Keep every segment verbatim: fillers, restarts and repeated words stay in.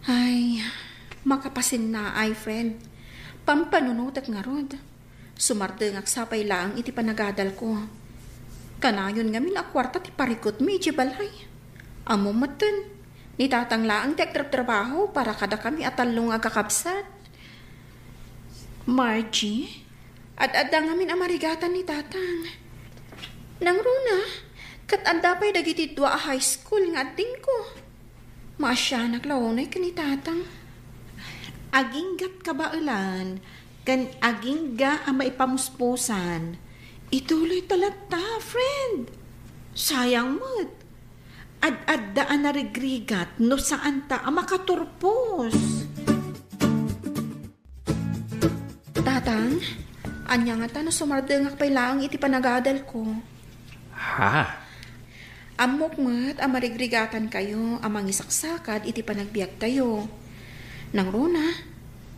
Ay, makapasinnaay, friend. Pampanunotek ngarud. Sumardengak sapay laeng iti panagadalko. Kanayon ngamin a kuarta ti parikutmi idiay balay. Ammom metten, ni Tatang laeng ti agtrabtrabaho para kadakami a tallo nga agkakabsat. Margie, ad-adda ngamin a marigatan ni Tatang. Nangruna, ket adda pay dagiti dua a high school nga addingko. Maasianak la unay ken ni Tatang. Aginggat kabaelan ken agingga a maipamuspusan. Ituloy ta latta, friend. Sayang met. Ad-adda a narigrigat no saanta a makaturpos. Tatang, ania ngata no sumardengak pay laeng iti panagadalko? Ha? Ammok met a marigrigatankayo a mangisaksakad iti panagbiagtayo. Nangruna,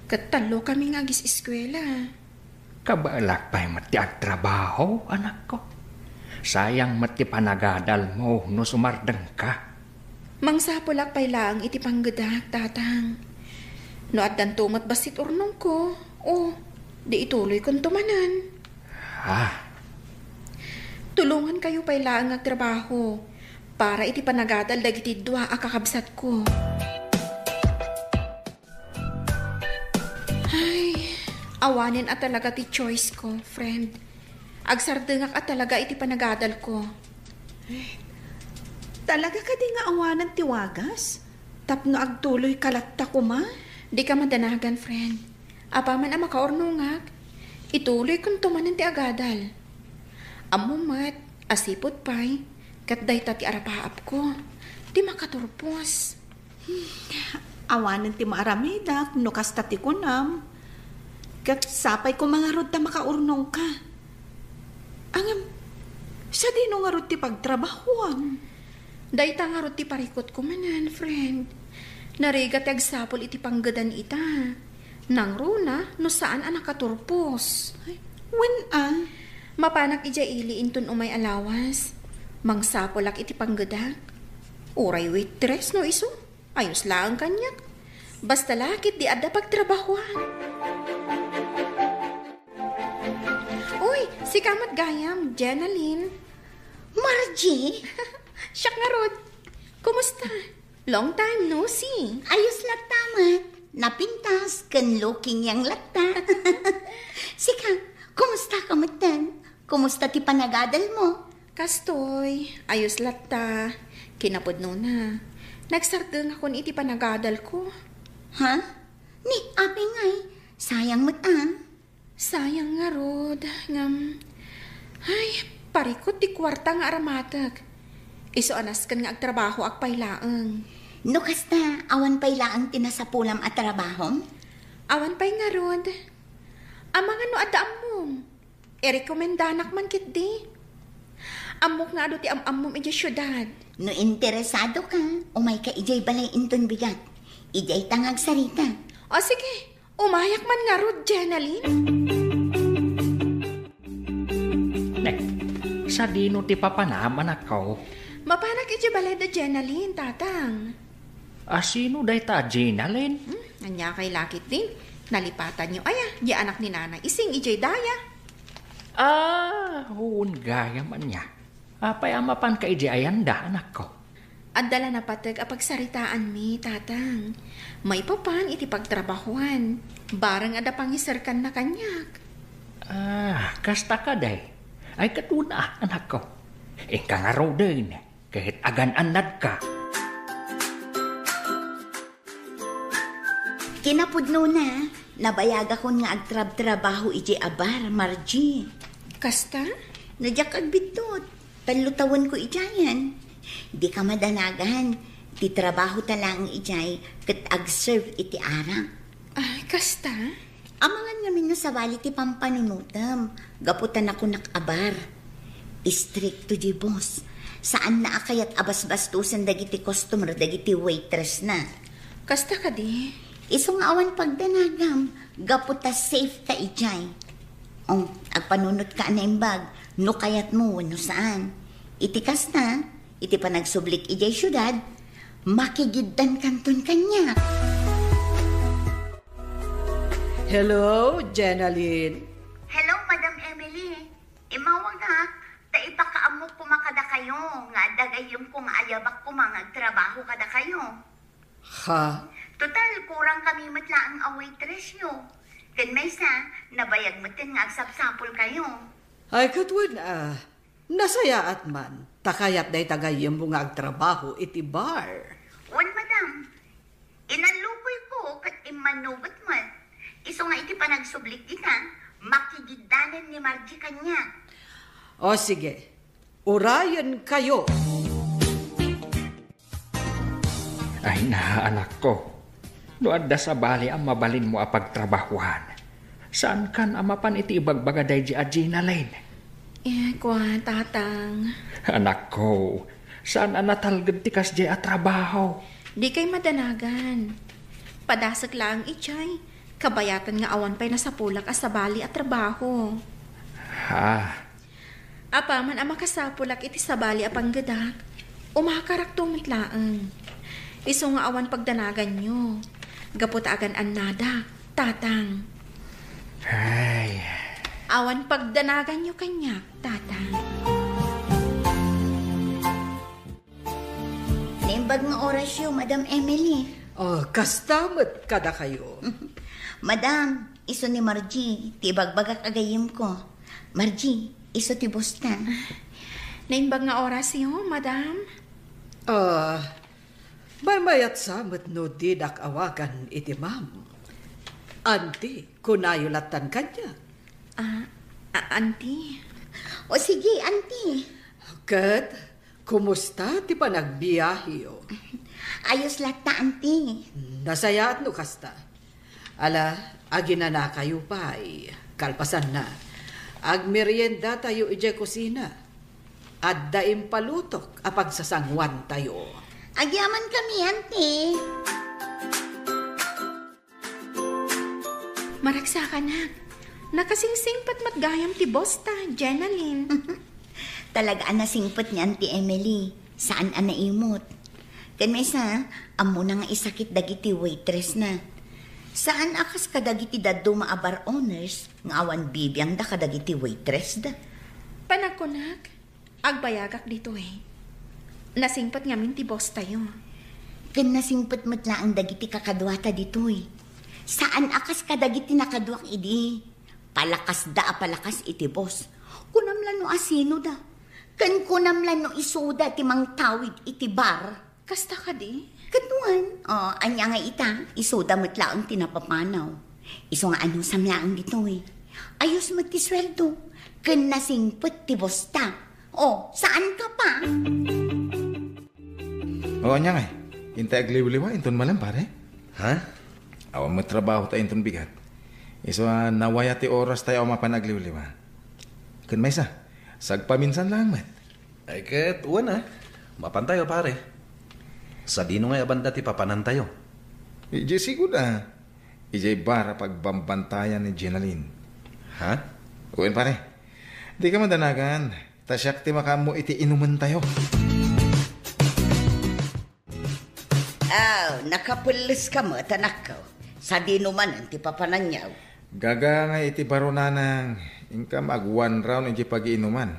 ket tallo kami nga agis-eskuela. Kabaelak pay met ti agtrabaho, anakko. Sayang met ti panagadalmo no sumardengka. Mangsapulak pay laeng iti panggedak, Tatang. No addanto met bassit urnongko, o, di ituloykonto manen. Ah. Tulongankayo pay laeng nga agtrabaho para iti panagadal dagiti dua a kakabsatko. Ay, awanen a talaga ti choice ko, friend. Agsardengak a talaga iti panagadalko. Talaga kadi nga awanen ti wagas? Tapno agtuloyka latta koma? Dika madanagan, friend. Apaman a makaurnongak, ituloykonto manen ti agadal. Ammom met a sipud pay, ket dayta ti arapaapko, ti makaturpos. Awanen ti maaramidak no kasta ti kunam. Ket sapay koma ngarud ta makaurnongka. Ngem, sadino ngarud ti pagtrabahoam? Dayta ngarud ti parikutko manen, friend. Narigat ti agsapul iti panggedan ita. Nangruna no saan a nakaturpos. Ay, wen a? Mapanak idiay ili inton umay a lawas. Mangsapulak iti panggedak. Uray waitress no isu. Ayos laeng kaniak. Basta la ket di adda pagtrabahoan. Uy, sika met gayam, Jenalyn. Margie! Siak ngarud. Kumusta? Long time no see. Ayos latta met. Napintas ken looking young latta. Sika, kumusta ka metten? Kumusta ti panagadalmo? Kastoy, ayos latta. Kinapudnona, nagsardengakon iti panagadalko. Ha? Ni, apay ngay, sayang met a. Sayang ngarud, ngem, ay, parikut ti kuarta nga aramatek. Isu a nasken nga agtrabahoak pay laeng. No kasta, awan pay laeng ti nasapulam a trabahom? Awan pay ngarud. Amangan no adda ammom. Irekomendanak man ketdi. Ammok nga adu ti am-ammom idiay siudad. No interesado ka, umay ka idiay balay inton bigat. Idiay ta nga agsarita. O sige, umayak man ngarud, Jenalyn. Ne, sadino ti papanam, anakko? Mapanak idiay balay da Jenalyn, Tatang. A, sino dayta a Jenalyn? Hmm, ania kay lakit din? Nalipatanyo aya, di anak ni Nanay Ising idiay daya. Ah, wen gayam ania. Apay a mapanka idiay ayanda, anakko? Adda la napateg a pagsaritaanmi, Tatang. Maipapan iti pagtrabahoan. Bareng adda pangiserkanna kaniak. Ah, kasta kadi. Ay, ket wen a, anakko. Inka ngaruden, ket agan-annadka. Kinapudnona, nabayagakon nga agtrabtrabaho idiay a bar, Margie. Kasta? No diak agbiddut, tallo tawenko idiayen. Dika madanagan, ti trabahota laeng idiay ket agserve iti arak. Ay, kasta? Amangan ngamin no sabali ti pampanunotem, gapu ta nakunak a bar. Istrikto diay boss. Saanna a kayat a basbastosen dagiti customer dagiti waitressna. Kasta kadi? Isu nga awan pagdanagam, gapu ta safe ta idiay. O, agpanunotka a naimbag, no kayatmo wenno saan. Iti kasta, iti panagsublik idiay siudad, makigiddankanton kaniak. Hello, Jenalyn. Hello, Madam Emily. Immawagak, ta ipakaammok koma kadakayo nga adda gayyemko nga ayabak koma nga agtrabaho kadakayo. Ha? Total, kurangkami met laeng a waitressyo. Ken maysa, nabayag metten nga agsapsapulkayo. Ay, ket wen, ah, nasayaat man, ta kayat dayta gayyemmo nga agtrabaho iti bar. Wen, madam, inallukoyko ket immannugot met. Isu nga iti panagsublik dita, makigiddanen ni Margie kaniak. O sige, urayenkayo. Ay na, anakko. No adda sabali a mabalinmo a pagtrabahuan, saankan a mapan iti ibagbaga daydi a Gina Lane? Eh, kua, Tatang. Anakko, saan a natalged ti kasdiay a trabaho? Dikay madanagan. Padasek laeng idiay, kabayatan nga awan pay nasapulak a sabali a trabaho. Ha? Apaman a makasapulak iti sabali a panggedak, umakarakto met laeng. Isu nga awan pagdanaganyo, gapu ta agan-annadak, Tatang. Ay. Awan pagdanaganyo kaniak, Tatang. Naimbag nga orasyo, Madam Emily. Oh, kasta met kadakayo. Madam, isu ni Margie, ti ibagbagak a gayyemko. Margie, isu ti bosta. Naimbag nga orasyo, Madam. Ah, maymayat sa met no didak awagan iti ma'am. Auntie, kunayo lattan kaniak. Ah, a-, Auntie. O sige, Auntie. Ket, kumusta ti panagbiaheyo? Ayos latta, Auntie. Nasayaat no kasta. Ala, aginanakayo pay. Kalpasanna, agmeriendatayo idiay kusina. Adda impalutok a pagsasanguantayo. Agyamankami, Auntie. Maragsakanak, nakasingsingpet met gayam ti bosta, Jenalyn. Talaga a nasingpet ni Auntie Emily, saan a naimot. Ken maysa, ammona nga isakit dagiti waitressna. Saan a kas kadagiti dadduma a bar owners nga awan bibiangda kadagiti waitressda. Panagkunak, agbayagak ditoy. Nasingpet ngamin ti bosstayo. Ken nasingpet met laeng dagiti kakaduata ditoy. Saan a kas kadagiti nakaduak idi. Palakasda a palakas iti boss. Kunam la no asinoda. Ken kunam la no isuda ti mangtawid iti bar. Kasta kadi? Ket wen, o, ania nga ita, isuda met laeng ti napapanaw. Isu nga anusam laeng ditoy. Ayos met ti sueldo, ken nasingpet ti bosta. O, saan ka pa? O, ania ngay? Intay agliwliwa inton malem, pare? Ha? Awan met trabaho ta inton bigat. Isu a nawaya ti oras tayo a mapan agliwliwa. Ken maysa, sagpaminsan laeng met. Ay ket, wen a. Mapantayo, pare. Sadino ngay a banda ti papanantayo? Idiay sigud a. Idiay bar a pagbambantayan ni Jenalyn. Ha? Wen, pare. Dika madanagan. Ta siak ti makaammo iti inumentayo. Aw, nakapelles ka met, anakko. Sadino manen ti papananyo? Gaga nga iti baro, nanang, inkam ag one round iti pagiinuman.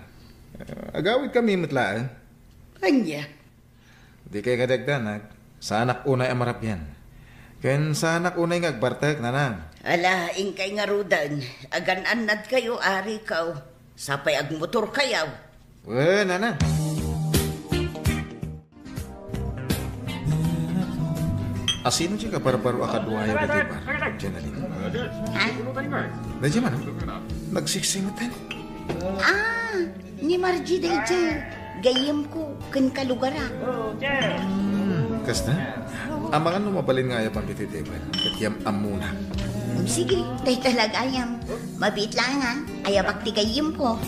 Eh, agawid kami met laeng. Ania? Dikay kadagdanak, saanak unay a marabian. Ken saanak unay nga agbartek, nanang. Ala, inkay ngaruden. Agan-annadkayo, ariko. Sapay agmotorkayo. Wen, nanang. Asino ti kabarbaro a kaduayo ditoy bar, Jenalyn? Ha? Daydiay man, nagsiksingeten. Ah, ni Margie daydiay. Gayyemko ken kalugarak. Hmm, kasta? Amangan no mabalin nga ayabam ditoy table. Ket yam-ammona. Sige, dayta la gayam. Mabiit laeng, ayabak ti gayyemko.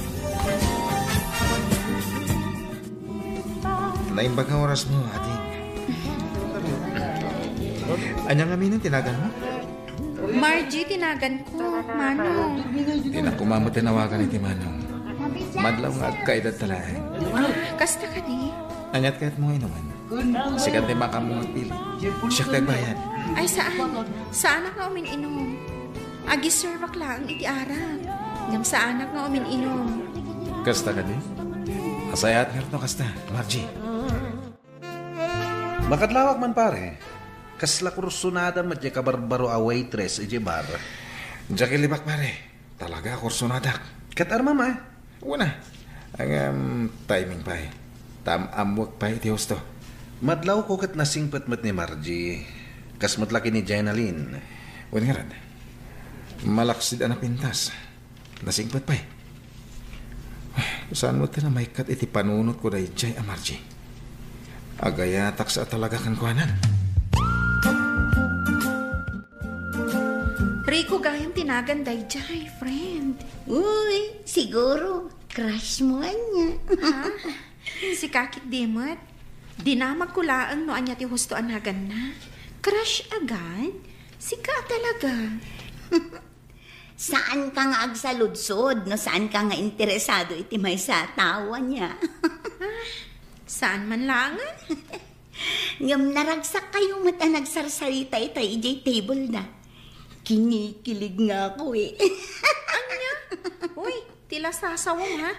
Naimbag nga orasmo, ading. Ania ngamin ti naganmo? Margie ti naganko, Manong. Dinak koma met awagan iti Manong. Madlaw nga agkaedadta laeng. Kasta kadi? Aniat kayatmo nga inumen? Sika ti makaammo nga agpili. Siak ti agbayad. Ay, saan? Saanak nga umin-inum. Agiservak laeng iti arak. Ngem saanak nga umin-inom. Kasta kadi? Asayat ngarud no kasta, Margie. Makadlawak man, pare. Kasla kursonada met diay kabarbaro a waitress idiay bar. Diak ilibak, pare. Talaga, kursonadak. Ket armam, a? Wen a. Ngem timing pay. Tam-amwek pay iti husto. Madlawko ket nasingpet met ni Margie. Kas met la ken ni Jenalyn. Wen ngarud, malaksid a napintas. Nasingpet pay. Saan met ti namaikkat iti panunotko daydiay a Margie? Agayataksa a talaga kenkuana. Rico gayam ti nagan daydiay, friend. Uy, siguro, crush mo ania. Ha? Sika ketdi met. Dinamagko laeng no ania ti husto a naganna. Crush agad? Sika a talaga. Saanka nga agsaludsod no saanka nga interesado iti maysa a tao ania. Ah, saan man laengen? Ngem naragsakkayo met a nagsarsarita itay idiay table-da. Kinikilig nga ako, eh. Ania? Uy, ti lasasawem, ha?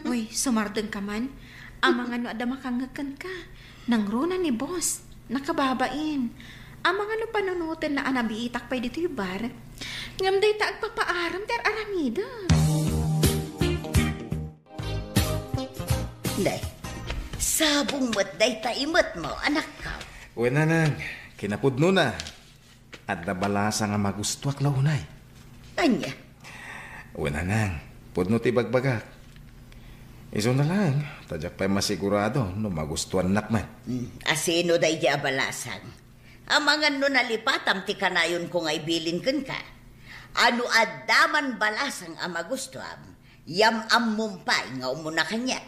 Uy, sumardengka man. Amangan no adda makangngeg kenka. Nangruna ni boss. Nakababain. Amangan no panunotenna a nabiitak pay ditoy bar. Ngem dayta agpapaaram ti ar-aramidek. Nay, sabong met dayta imetmo, anakko. Wen, nanang, kinapudnona. Adda balasang a magustuak la unay. Ania? Wen, nanang, pudno ti ibagbagak. Isuna laeng, ta diak pay masigurado no magustuannak met. Hmm, asino daydi a balasang? Amangan no nalipatam ti kanayonko nga ibilin kenka. A no adda man balasang a magustuam, yam-ammom pay nga umuna kaniak.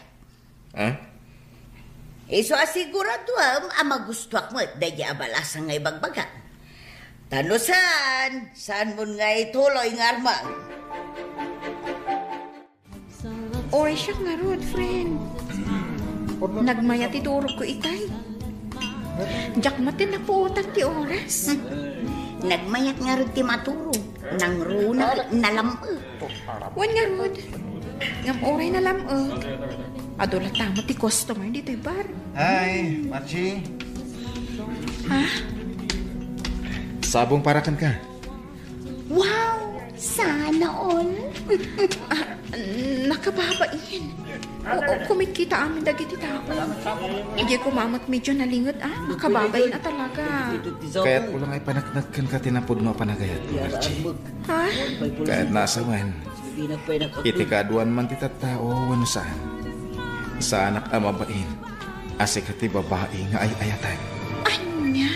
Ha? Isu a siguraduem a magustuak met daydi a balasang nga ibagbagam. Ta no saan, saanmon nga ituloy nga armam. Oy, siak ngarud, friend. Nagmayat ti turogko itay. Diak met ti napuotan ti oras. Nagmayat ngarud ti maturog. Nangruna, nalam-ek. Wen ngarud. Ngem uray nalam-ek, adu latta met ti customer ditoy bar. Hi, Margie. Ha? Sabong para kenka. Wow! Sana all! Ah, nakababain. Oo, kumitkita amin dagiti tao. Idiay koma met medyo nalinget, ah. Nakababain a talaga. Kayatko la nga ipaneknek kenka ti napudno a panagayat, Margie. Ha? Kayatna a sawen, iti kaaduan man ti tattao wenno saan, saanak a mabain a sika ti babai nga ay-ayaten. Ania?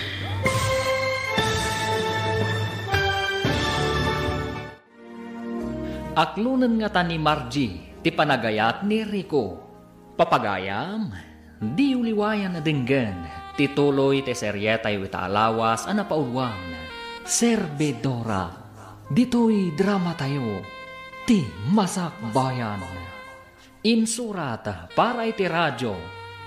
Aklonen ngata ni Margie ti panagayat ni Rico. Papagayam, diyo liwayan a denggen ti tuloy ti serietayo ita a lawas a napauluan, Servidora, ditoy dramatayo, Ti Masakbayan. Insurat para iti radio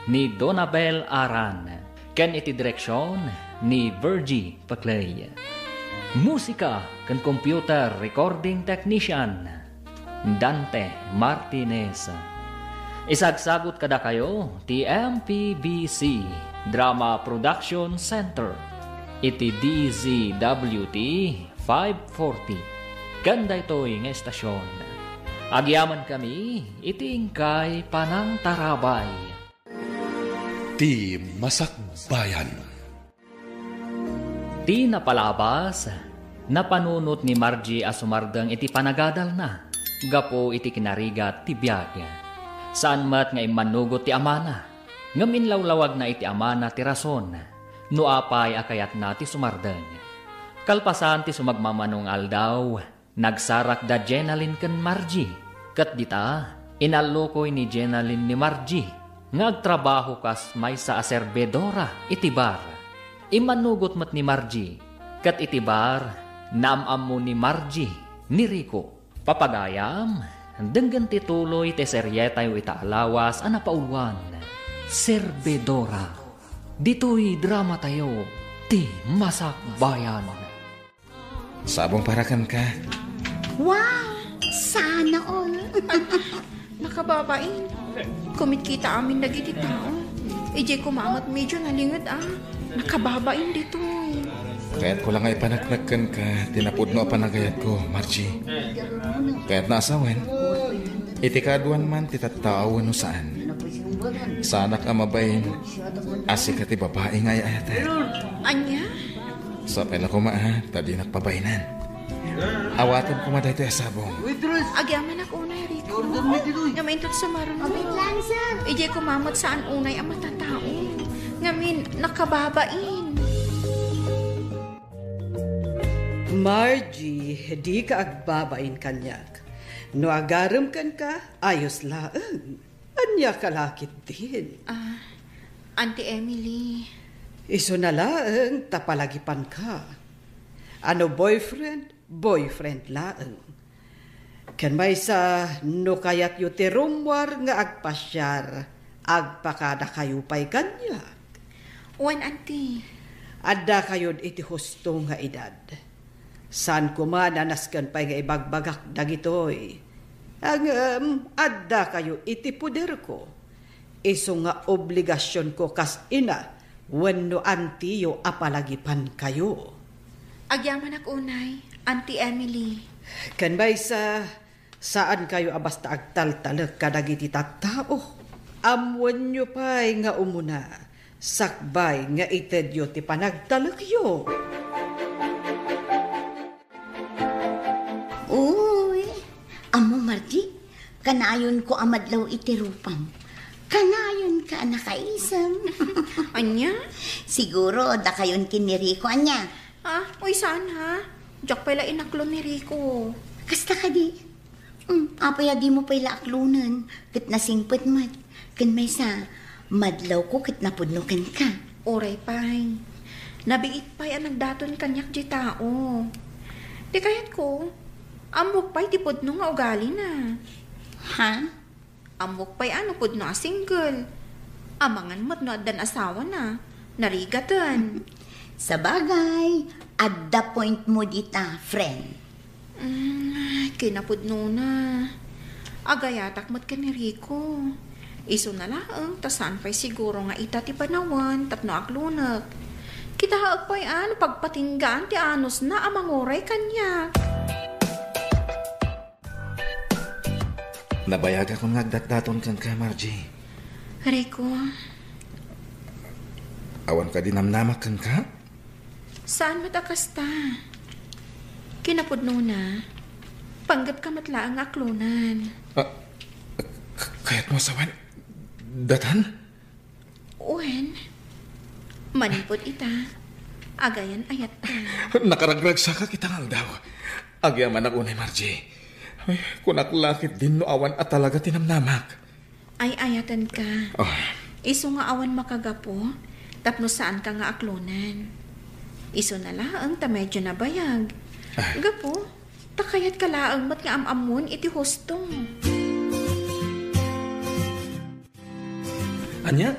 ni Donabel Aran ken iti direksion ni Virgie Paclay. Musika ken computer recording technician, Dante Martinez. Isagsagut kadakayo ti M P B C Drama Production Center iti D Z W T five forty. Ken daytoy nga estasion, agyamankami iti inkay panangtarabay. Ti Masakbayan. Ti napalabas, napanunot ni Margie a sumardeng iti panagadalna gapu iti kinarigat ti biag. Saan met nga immanugot ti amana, ngem inlawlawagna iti amana ti rason no apay a kayatna ti sumardeng. Kalpasan ti sumagmamano nga aldaw, nagsarak da Jenalyn ken Margie, ket dita, inallukoy ni Jenalyn ni Margie nga agtrabaho kas maysa a serbidora iti bar. Immanugot met ni Margie, ket iti bar, naam-ammo ni Margie ni Rico. Papagayam, denggen ti tuloy ti serietayo ita a lawas a napauluan, Servidora. Ditoy dramatayo, Ti Masakbayan. Sabong para kenka, Wow! Sana all! Nakababain. Kumitkita amin dagiti tao. Idiay koma met medyo nalinged a. Nakababain ditoy. Kayatko la nga ipaneknek kenka ti napudno a panagayatko, Margie. Kayatna a sawen, iti kaaduan man ti tattao wenno saan, saanak a mabain a sika ti babai nga ay-ayaten. Ania? Sapay la koma, ha, ta dinak pabainan. Awatem koma daytoy a sabong. Agyamanak unay, Rico. Ngem inton sumaruno, idiay koma met saan unay a matatao. Ngamin, nakababain. Margie, dika agbabain kaniak. No agarem kenka, ayos laeng. Ania ka la ketdin? Ah, Auntie Emily. Isuna laeng ta palagipanka. A no boyfriend, boyfriend laeng. Ken maysa, no kayatyo ti rummuar nga agpasiar, agpakadakayo pay kaniak. Wen, Auntie. Addakayon iti husto nga edad. Saan koma a nasken pay nga ibagbagak dagitoy. Ngem addakayo iti poderko. Isu nga obligasionko kas ina wenno antiyo a palagipankayo. Agyamanak unay, Auntie Emily. Ken maysa, saankayo a basta agtaltalek kadagiti tattao. Ammoenyo pay nga umuna, sakbay nga itedyo ti panagtalekyo. Uy, ammo, Margie, kanayonko a madlaw iti rupam. Kanayonka a nakaisem. Ania? Siguro, dakayon ken ni Rico, ania? Ah, uy, saan, ha? Diak pay la inaklon ni Rico. Kasta kadi? Hmm, apay a dimo pay la aklonen, ket nasingpet met. Ken maysa, madlawko ket napudno kenka. Uray pay. Nabiit pay a nagdaton kaniak diay tao. Ti kayatko, ammok pay ti pudno nga ugalina. Ha? Ammok pay a no pudno a single. Amangan met no addan asawana. Narigaten. Sabagay, adda point mo dita, friend. Mm, kinapudnona. Agayatak met ken ni Rico. Isuna laeng ta saan pay siguro nga ita ti panawen tapno aklonek. Kitaek pay a no pagpatinggaan ti anusna a manguray kaniak. Nabayagakon nga agdatdaton kenka, Margie. Rico. Awan kadi namnamak kenka? Saan met a kasta? Kinapudnona, panggepka met laeng nga aklonen. Ah, k-, kayatmo a sawen datan? Wen, manipud ita, agayan-ayatka. Nakaragragsakak ita nga aldaw. Agyamanak unay, Margie. Ay, kunak la ketdin no awan a talaga ti namnamak. Ay-ayatenka. Ah. Isu nga awan makagapu, tapno saanka nga aklonen. Isuna laeng ta medyo nabayag. Ah. Gapu, ta kayatka laeng met nga am-ammon iti husto. Ania?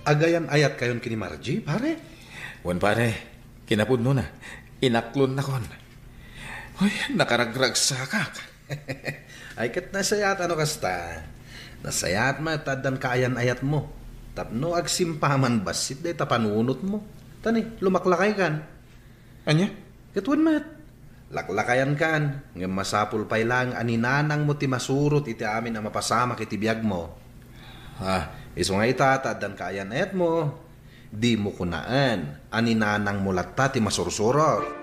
Agayan-ayatkayon ken ni Margie, pare? Wen, pare. Kinapudnona, inaklonnakon. Uy, nakaragragsakak. Ay, ket nasayaat a no kasta. Nasayaat met ta addan kaayan-ayatmo. Tapno agsimpaman bassit dayta panunotmo. Ta ni, lumaklakaykan. Ania? Ket wen met, laklakayankan, ngem masapul pay laeng a ni nanangmo ti masurot iti amin a mapasamak iti biagmo. Ah, isu nga ita, ta addan kaayan-ayatmo, dimo kunaen a ni nanangmo latta ti masursurot.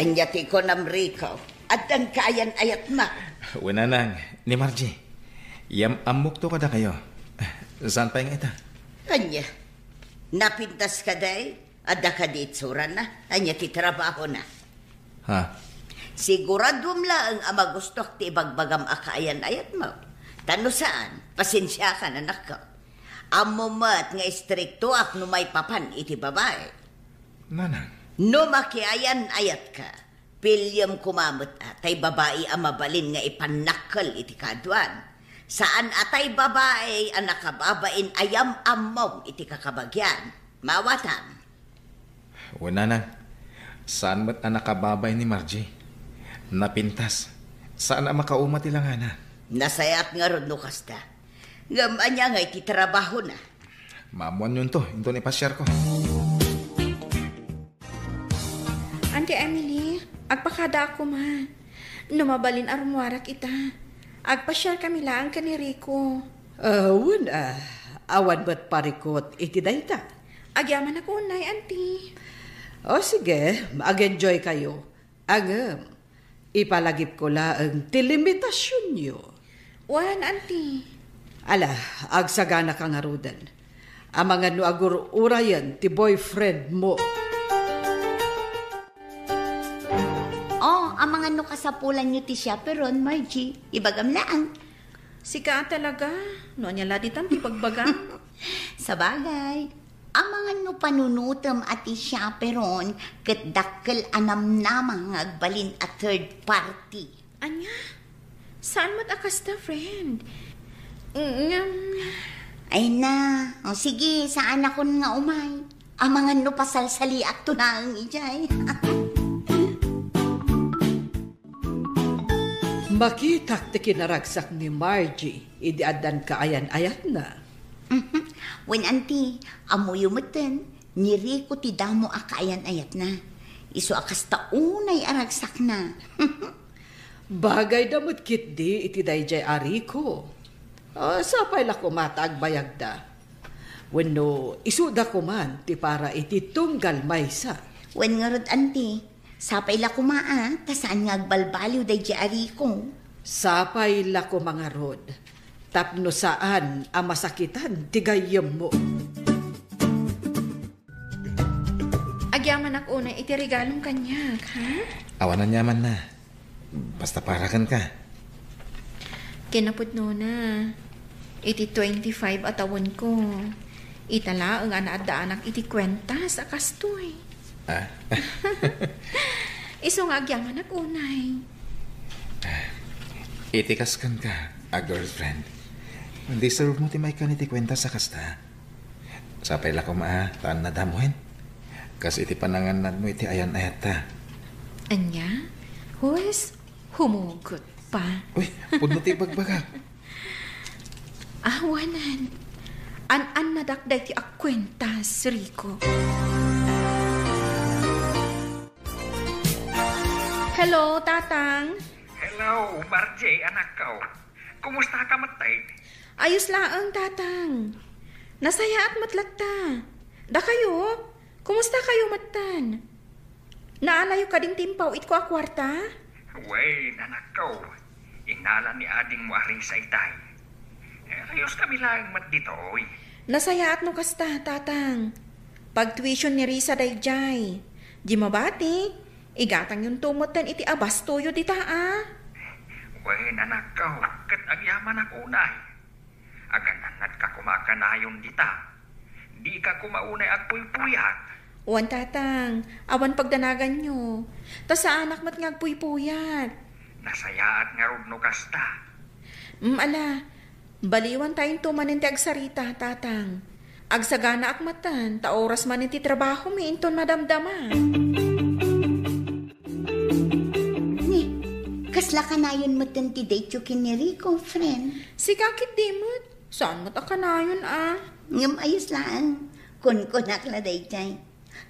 Ania ti kunam, Rico? Addan kaayan-ayatna? Wen, nanang, ni Margie. Yam-ammokto kadakayo. Saan pay nga ita? Ania? Napintas kadi? Adda kadi itsurana? Ania ti trabahona? Ha? Siguraduem laeng a magustuak ti ibagbagam a kaayan-ayatmo. Ta no saan, pasensiakan, anakko. Ammom met nga istriktoak no maipapan iti babai. Nanang. No makiayan-ayatka, piliem koma met a tay babai a mabalin nga ipannakkel iti kaaduan. Saan a tay babai a nakababain a yam-ammom iti kakabagian. Maawatam. Wen, nanang. Saan met a nakababay ni Margie. Napintas. Saan a makauma ti langana. Nasayaat ngarud no kasta. Ngem ania nga iti trabahona? Maammoanyonto inton ipasiarko. Auntie Emily, agpakadaak koma. No mabalin a rummuarak ita, agpasiarkami laeng ken ni Rico. Ah, wen, ah, awan met parikut iti dayta. Agyamanak unay, Auntie. O sige, mag-enjoy kayo. Ngem, ipalagipko laeng ti limitasionyo. Wen, Auntie. Ala, agsaganaka ngaruden. Amangan no agur-urayen ti boyfriend mo. Oh, amangan no kasapulanyo ti chaperon, Margie. Ibagam laeng. Sika talaga. No ania la ditan ti bagbagam? Sabagay, amangan no panunutem a ti chaperon ket dakkel a namnama nga agbalin a third party. Ania? Saan met a kasta, friend? Ngem, ay na. O sige, saanakon nga umay. Amangan no pasalsaliakto laeng idiay. Makitak ti kinaragsak ni Margie idi addan kaayan-ayatna. Mhm. Wen, Auntie, ammoyo metten, ni Rico ti damo a kaayan-ayatna. Isu a kasta unay a ragsakna. Bagayda met ketdi iti daydiay a Rico. Ah, sapay la koma ta agbayagda. Wenno isuda koman ti para iti tunggal maysa. Wen ngarud, Auntie, sapay la koma a ta saan nga agbalbaliw daydiay a Rico. Sapay la koma ngarud, tapno saan a masakitan ti gayyemmo. Agyamanak unay iti regalom kaniak, ha? Awan aniamanna. Basta para kenka. Kinapudnona, iti twenty-five a tawenko, ita laeng a naaddaanak iti kuentas a kastoy. Ah? Isu nga agyamanak unay. Iti kas kenka a girlfriend, deserve mo ti maikkan iti kuentas a kasta. Sapay la koma a ta annadam wen, kas iti panangannadmo iti ayan-ayatta. Ania? Huwes, humugot pa. Uy, pudno ti ibagbagak. Awanan. An-annadak daytoy a kuentas, Rico. Hello, Tatang. Hello, Margie, anakko. Kumusta ka met, tay? Ayos laeng, Tatang. Nasayaat met latta. Dakayo, kumusta kayo metten? Naalayo kadin ti impawitko a kuarta? Wen, anakko. Inala ni adingmo a Risa itay. Eh, rayos kami laeng met ditoy. Nasayaat no kasta, Tatang. Pagtuition ni Risa daydiay. Di mabati, igatangyonto metten iti abastoyo dita a. Wen, anakko, ket agyamanak unay. Agan-annadka koma a kanayon dita. Dika koma unay agpuypuyat. Wen, Tatang, awan pagdanaganyo. Ta saanak met nga agpuypuyat. Nasayaat ngarud no kasta. Mm, ala, baliwan tayonto manen ti agsarita, Tatang. Agsaganaak metten, ta oras manen ti trabahomi inton madamdama. Ni, kasla kanayon metten ti date-yo ken ni Rico, friend? Sika ketdi met. Saan met a kanayon a? Ngem ayos laeng. Kunkunak la daydiay.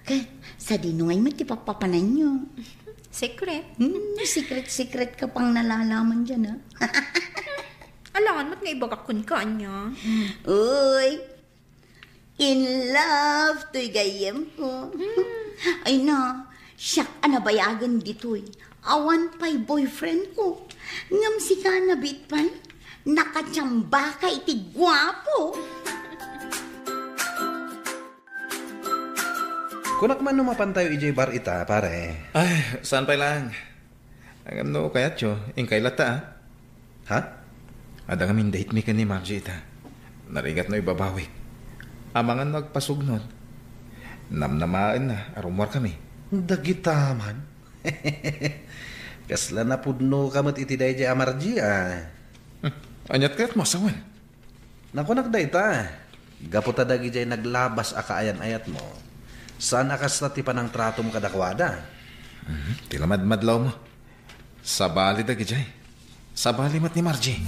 Ket, sadino ngay met ti pappapananyo? Secret. Hmm, secret-secret ka pang nalalaman diay, a. Alangan met nga ibagak kenka, ania? Uy, in love toy gayyemko. Hmm. Ay na, siak a nabayagen ditoy. Awan pay boyfriendko. Ngem sika a nabiit pay, nakatiambaka iti guapo. Kunak man no mapantayo idiay bar ita, pare. Ay, saan pay laeng. Ngem no kayatyo, inkay latta, a. Ha? Adda ngamin date mi ken ni Margie ita. Narigat no ibabawik. Amangan no agpasugnod. Namnamaenna a rummuar kami. Dagita man. Kasla napudno ka met iti daydiay a Margie, a. Hmm. Aniat kayat mo, sawen? Nakunak dayta, gapu ta dagidiay naglabas a kaayan-ayatmo, saan a kasta ti panangtratom kadakuada. Mhm, ti lamadmadlaw mo. Sabali dagijay. Sabali met ni Margie.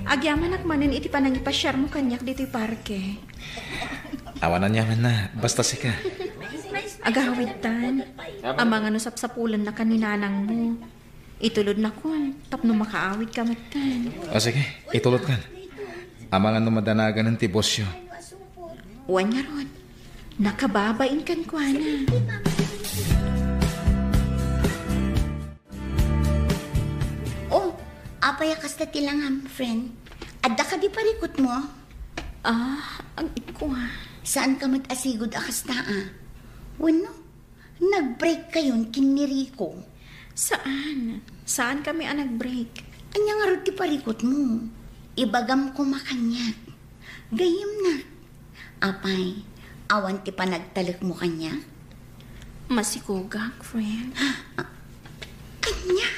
Agyamanak manen iti panangipasiarmo kaniak ditoy parke. Awan aniamanna, basta sika. Agawidtan. Amangan no sapsapulennakan ni nanangmo. Itulodnakon, tapno makaawidka metten. O sige, itulodkan. Amangan no madanaganen ti bosyo. Wen ngarud, nakababain kenkuana. Oh, apay a kasta ti langam, friend? Adda kadi parikutmo? Ah, agkua. Saanka met a sigud a kasta, a? Wenno, nag-break kayon ken ni Rico? Saan. Saankami a nag-break. Ania ngarud ti parikutmo? Ibagam koma kaniak. Gayyemnak. Apay, awan ti panagtalekmo kaniak? Masikogak, friend. Ania?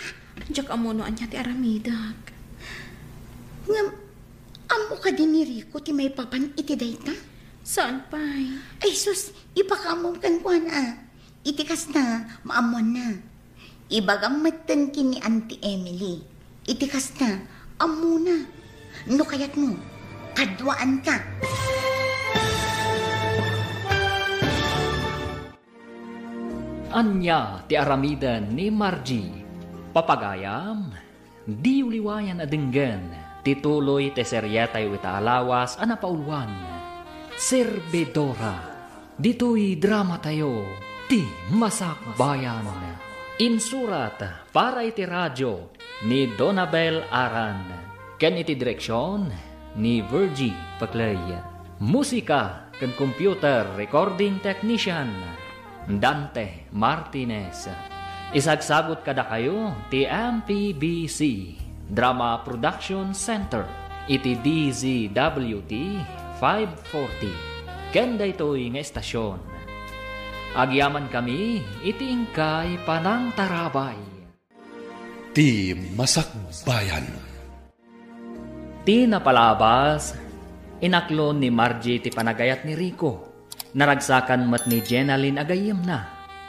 Diak ammo no ania ti aramidek. Ngem, ammo kadi ni Rico ti maipapan iti dayta? Saan pay? Ay sus, ipakaammom kenkuana. Iti kasta, maammoanna. Ibagam metten ken ni Auntie Emily. Iti kasta, ammona. No kayatmo, kaduaanka. Ania ti aramiden ni Margie? Papagayam, diyo liwayan a denggen ti tuloy ti serietayo ita a lawas a napauluan, Servidora. Ditoy dramatayo, Ti Masakbayan. Insurat para iti radio ni Donabel Aran, ken iti direksion ni Virgie Paclay. Musika ken computer recording technician, Dante Martinez. Isagsagut kadakayo ti M P B C Drama Production Center iti D Z W T five forty ken daytoy nga estasion. Agyamankami iti inkay panangtarabay. Ti Masakbayan. Ti napalabas, inaklon ni Margie ti panagayat ni Rico. Naragsakan met ni Jenalyn a gayyemna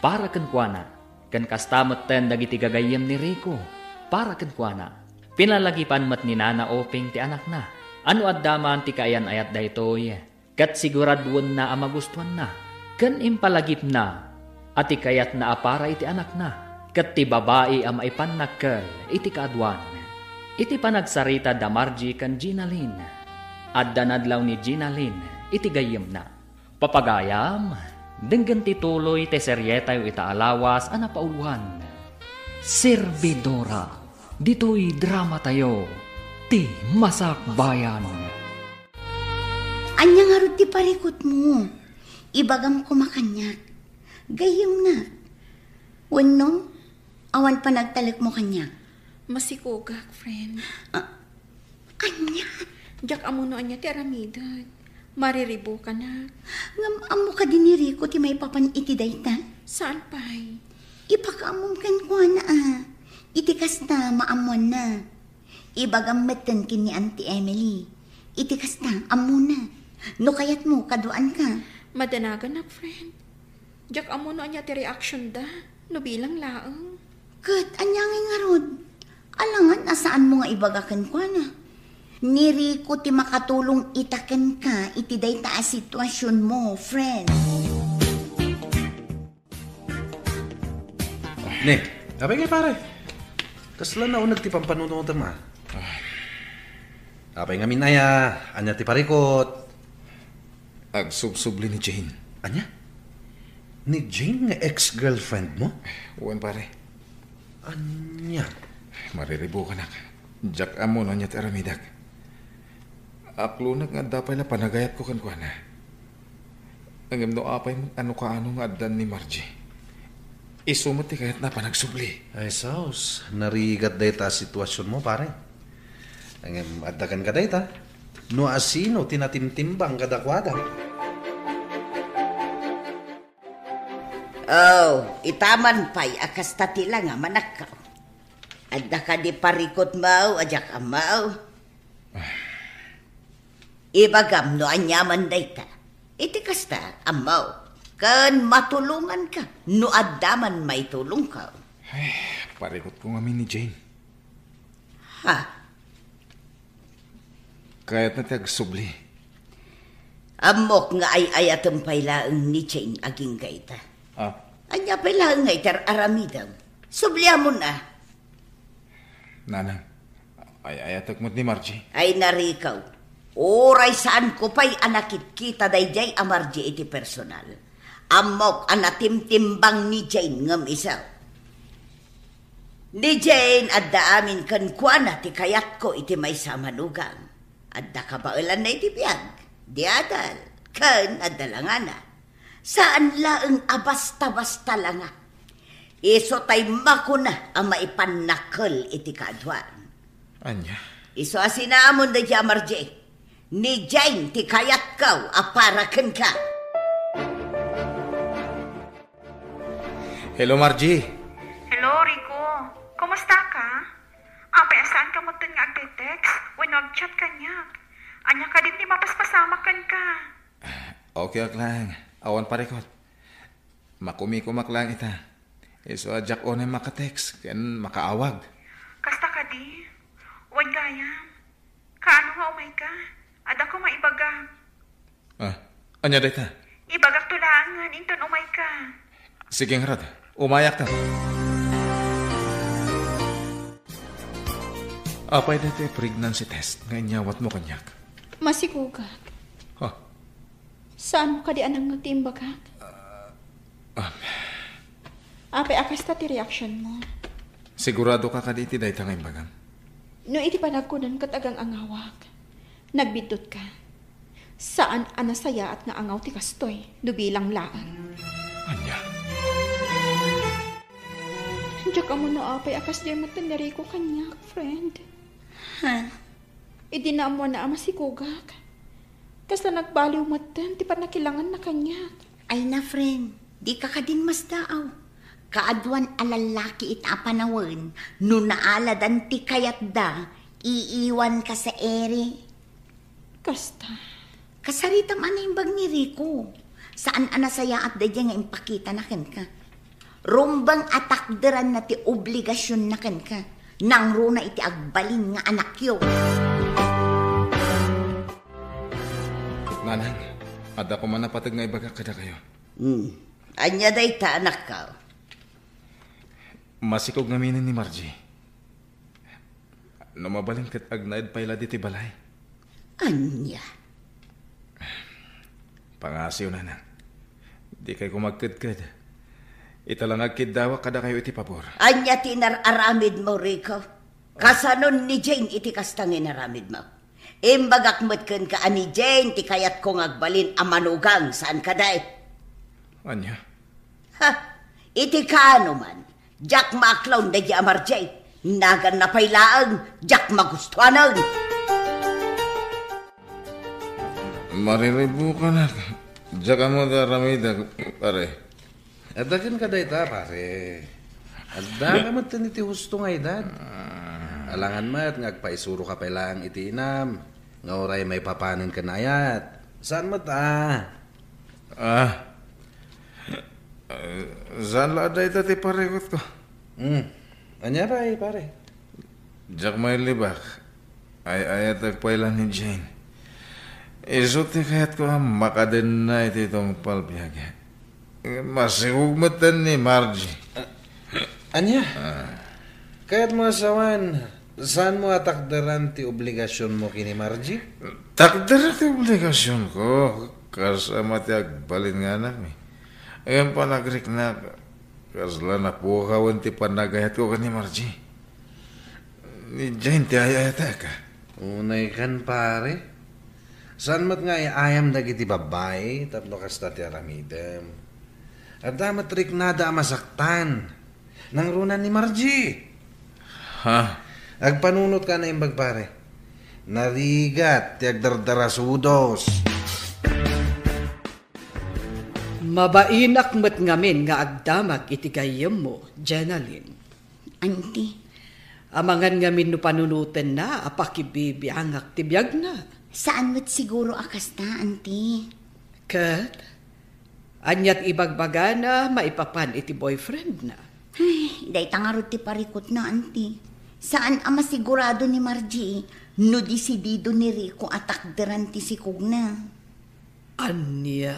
para kenkuana, ken kasta metten dagiti gagayyem ni Rico para kenkuana. Pinalagipan met ni Nana Oping ti anakna a no adda man ti kaayan-ayat daytoy, ket siguraduenna a magustuanna, ken impalagipna a ti kayatna a para iti anakna, ket ti babai a maipannakkel iti kaaduan. Iti panagsarita da Margie ken Ginalyn, adda nadlaw ni Ginalyn iti gayyemna. Papagayam, denggen ti tuloy ti serietayo ita a lawas a napauluan, Servidora. Ditoy dramatayo, Ti Masakbayan. Ania ngarud ti parikutmo? Ibagam koma kaniak. Gayyemnak. Wenno, awan panagtalekmo kaniak? Masikogak, friend. Ah, ania? Diak ammo no ania ti aramidek. Mariribukanak. Ngem ammo kadi ni Rico ti maipapan iti dayta? Saan pay? Ipakaammom kenkuana a. Iti kasta, maammoanna. Ibagam metten ken ni Auntie Emily. Iti kasta, ammona. No kayatmo, kaduaanka. Madanaganak, friend. Diak ammo no ania ti reaction da, no bilang laeng. Ket ania ngay ngarud? Alangan a saanmo nga ibaga kenkuana. Ni Rico ti makatulong ita kenka iti dayta a situasionmo, friend. Ne, apay ngay, pare? Kasla nauneg ti pampanunutem, a? Apay ngamin aya? Ania ti parikut? Agsubsubli ni Jane. Ania? Ni Jane nga ex-girlfriend mo? Wen, pare. Ania? Mariribukanak. Diak ammo no ania ti aramidek. Aklonek nga adda pay la panagayatko kenkuana. Ngem no apay met a no kaano nga addan ni Margie, isu met ti kayatna a panagsubli. Ay, sus, narigat dayta a situasionmo, pare. Ngem adda kenka dayta. No asino ti natimtimbang kadakuada? Oh, ita man pay a kasta ti langam, anakko. Adda kadi parikutmo a diak ammo? Ibagam no aniaman dayta. Iti kasta, ammo. ken matulonganka no adda man maitulongka. Ay, parikutko ngamin ni Jane. Ha? Kayatna ti agsubli. Ammok nga ay-ayatem pay laeng ni Jane agingga ita. Ah? Ania pay laeng nga iti ar-aramidem? Subliamon a. Nanang, ay-ayatek met ni Margie. Ay narikaw. Uray saanko pay a nakitkita daydiay a Margie iti personal. Ammok a natimtimbang ni Jane ngem isu. Ni Jane adda amin kenkuana ti kayatko iti maysa a manugang. Adda kabaelanna iti biag, di adal, ken adda langana. Saan laeng a basta-basta langa. Isu tay makuna a maipannakel iti kaaduan. Ania? Isu a sinamon daydiay a Margie. Ni Jane ti kayatko a para kenka. Hello, Margie. Hello, Rico. Kumusta ka? Apay a saanka metten nga agte-text wenno agchat kaniak? Ania kadin ti mapaspasamak kenka? Okay ak laeng. Awan parikut. Makumikumak laeng ita. Isu a diak unay makatext ken makaawag. Kasta kadi? Wen gayam. Kaano nga umayka? Adda koma ibagak. Ah, ania dayta? Ibagakto laengen inton umayka. Sige ngarud, umayak ta. Apay dayta pregnancy test nga inyawatmo kaniak? Masikugak. Ha? Saanmo kadi a nangngeg ti imbagak? Ah. Apay a kasta ti reaksionmo? Sigurado ka kadi iti dayta nga imbagam? No iti panagkunam ket agang-angawak, nagbiddut ka. Saan a nasayaat nga angaw ti kastoy no bilang laeng. Ania? Diak ammo no apay a kasdiay metten ni Rico kaniak, friend. Ha? Idi naammoanna a masikugak, kasla nagbaliw metten ti pannakilanganna kaniak. Ay na, friend, dika kadin masdaaw. Kaaduan a lallaki ita a panawen, no naaladan ti kayatda, iiwanka sa ere. Kasta. Kasaritam a naimbag ni Rico. Saan a nasayaat daydiay nga impakitana kenka. Rumbeng a takderanna ti obligasionna kenka. Nangruna iti agbalin nga anakyo. Nanang, adda koma napateg nga ibagak kadakayo. Hmm. Ania dayta, anakko? Masikog ngamin ni Margie. No mabalin ket agnaed pay la ditoy balay. Ania? Pangasiw, nanang. Dikay koma agkedked. Ita la nga agkiddawak kadakayo iti pabor. Ania ti inar-aramidmo, Rico? Kasanon ni Jane iti kasta nga inaramidmo? Imbagak met kenka a ni Jane ti kayatko nga agbalin a manugang, saan kadi? Ania? Ha? Iti kaano man, diak maaklaw daydiay a Margie. Naganna pay laeng, diak magustuanen. Mariribukanak. Diak ammo ti aramidek, pare. Adda kenka dayta, pare. Adda ka met iti husto nga edad. Ah. Alangan met nga agpaisuroka pay laeng iti inam, nga uray maipapanen ken ayat. Saan met a? Ah. Ah, saan la a dayta ti parikutko? Hmm. Ania pay, pare? Diak mailibak. Ay-ayatek pay la ni Jane. Isu ti kayatko a makadenna iti tungpal biag. Masikog metten ni Margie. Ah, ania? Ah. Kayatmo a sawen, saanmo a takderan ti obligasionmo ken ni Margie? Takder ti obligasionko, kas ama ti agbalin nga anakmi. Ngem panagriknak, kasla napukawen ti panagayatko ken ni Margie. Ni Jane ti ay-ayatek. Unay kan, pare. Saan met nga ay-ayam dagiti babbai tapno kasta ti aramidem? Adda met riknada a masaktan. Nangruna ni Margie. Ha? Agpanunotka a naimbag, pare. Narigat ti agdardarasudos. Mabainak met ngamin nga agdamag iti gayyemmo, Jenalyn. Auntie. Amangan ngamin no panunotenna a pakibibiangak ti biagna. Saan met siguro a kasta, Auntie. Ket Ania ti ibagbagana maipapan iti boyfriendna? Ay, dayta ngarud ti parikutna, Auntie. Saan a masigurado ni Margie no desidido ni Rico a takderan ti sikogna. Ania?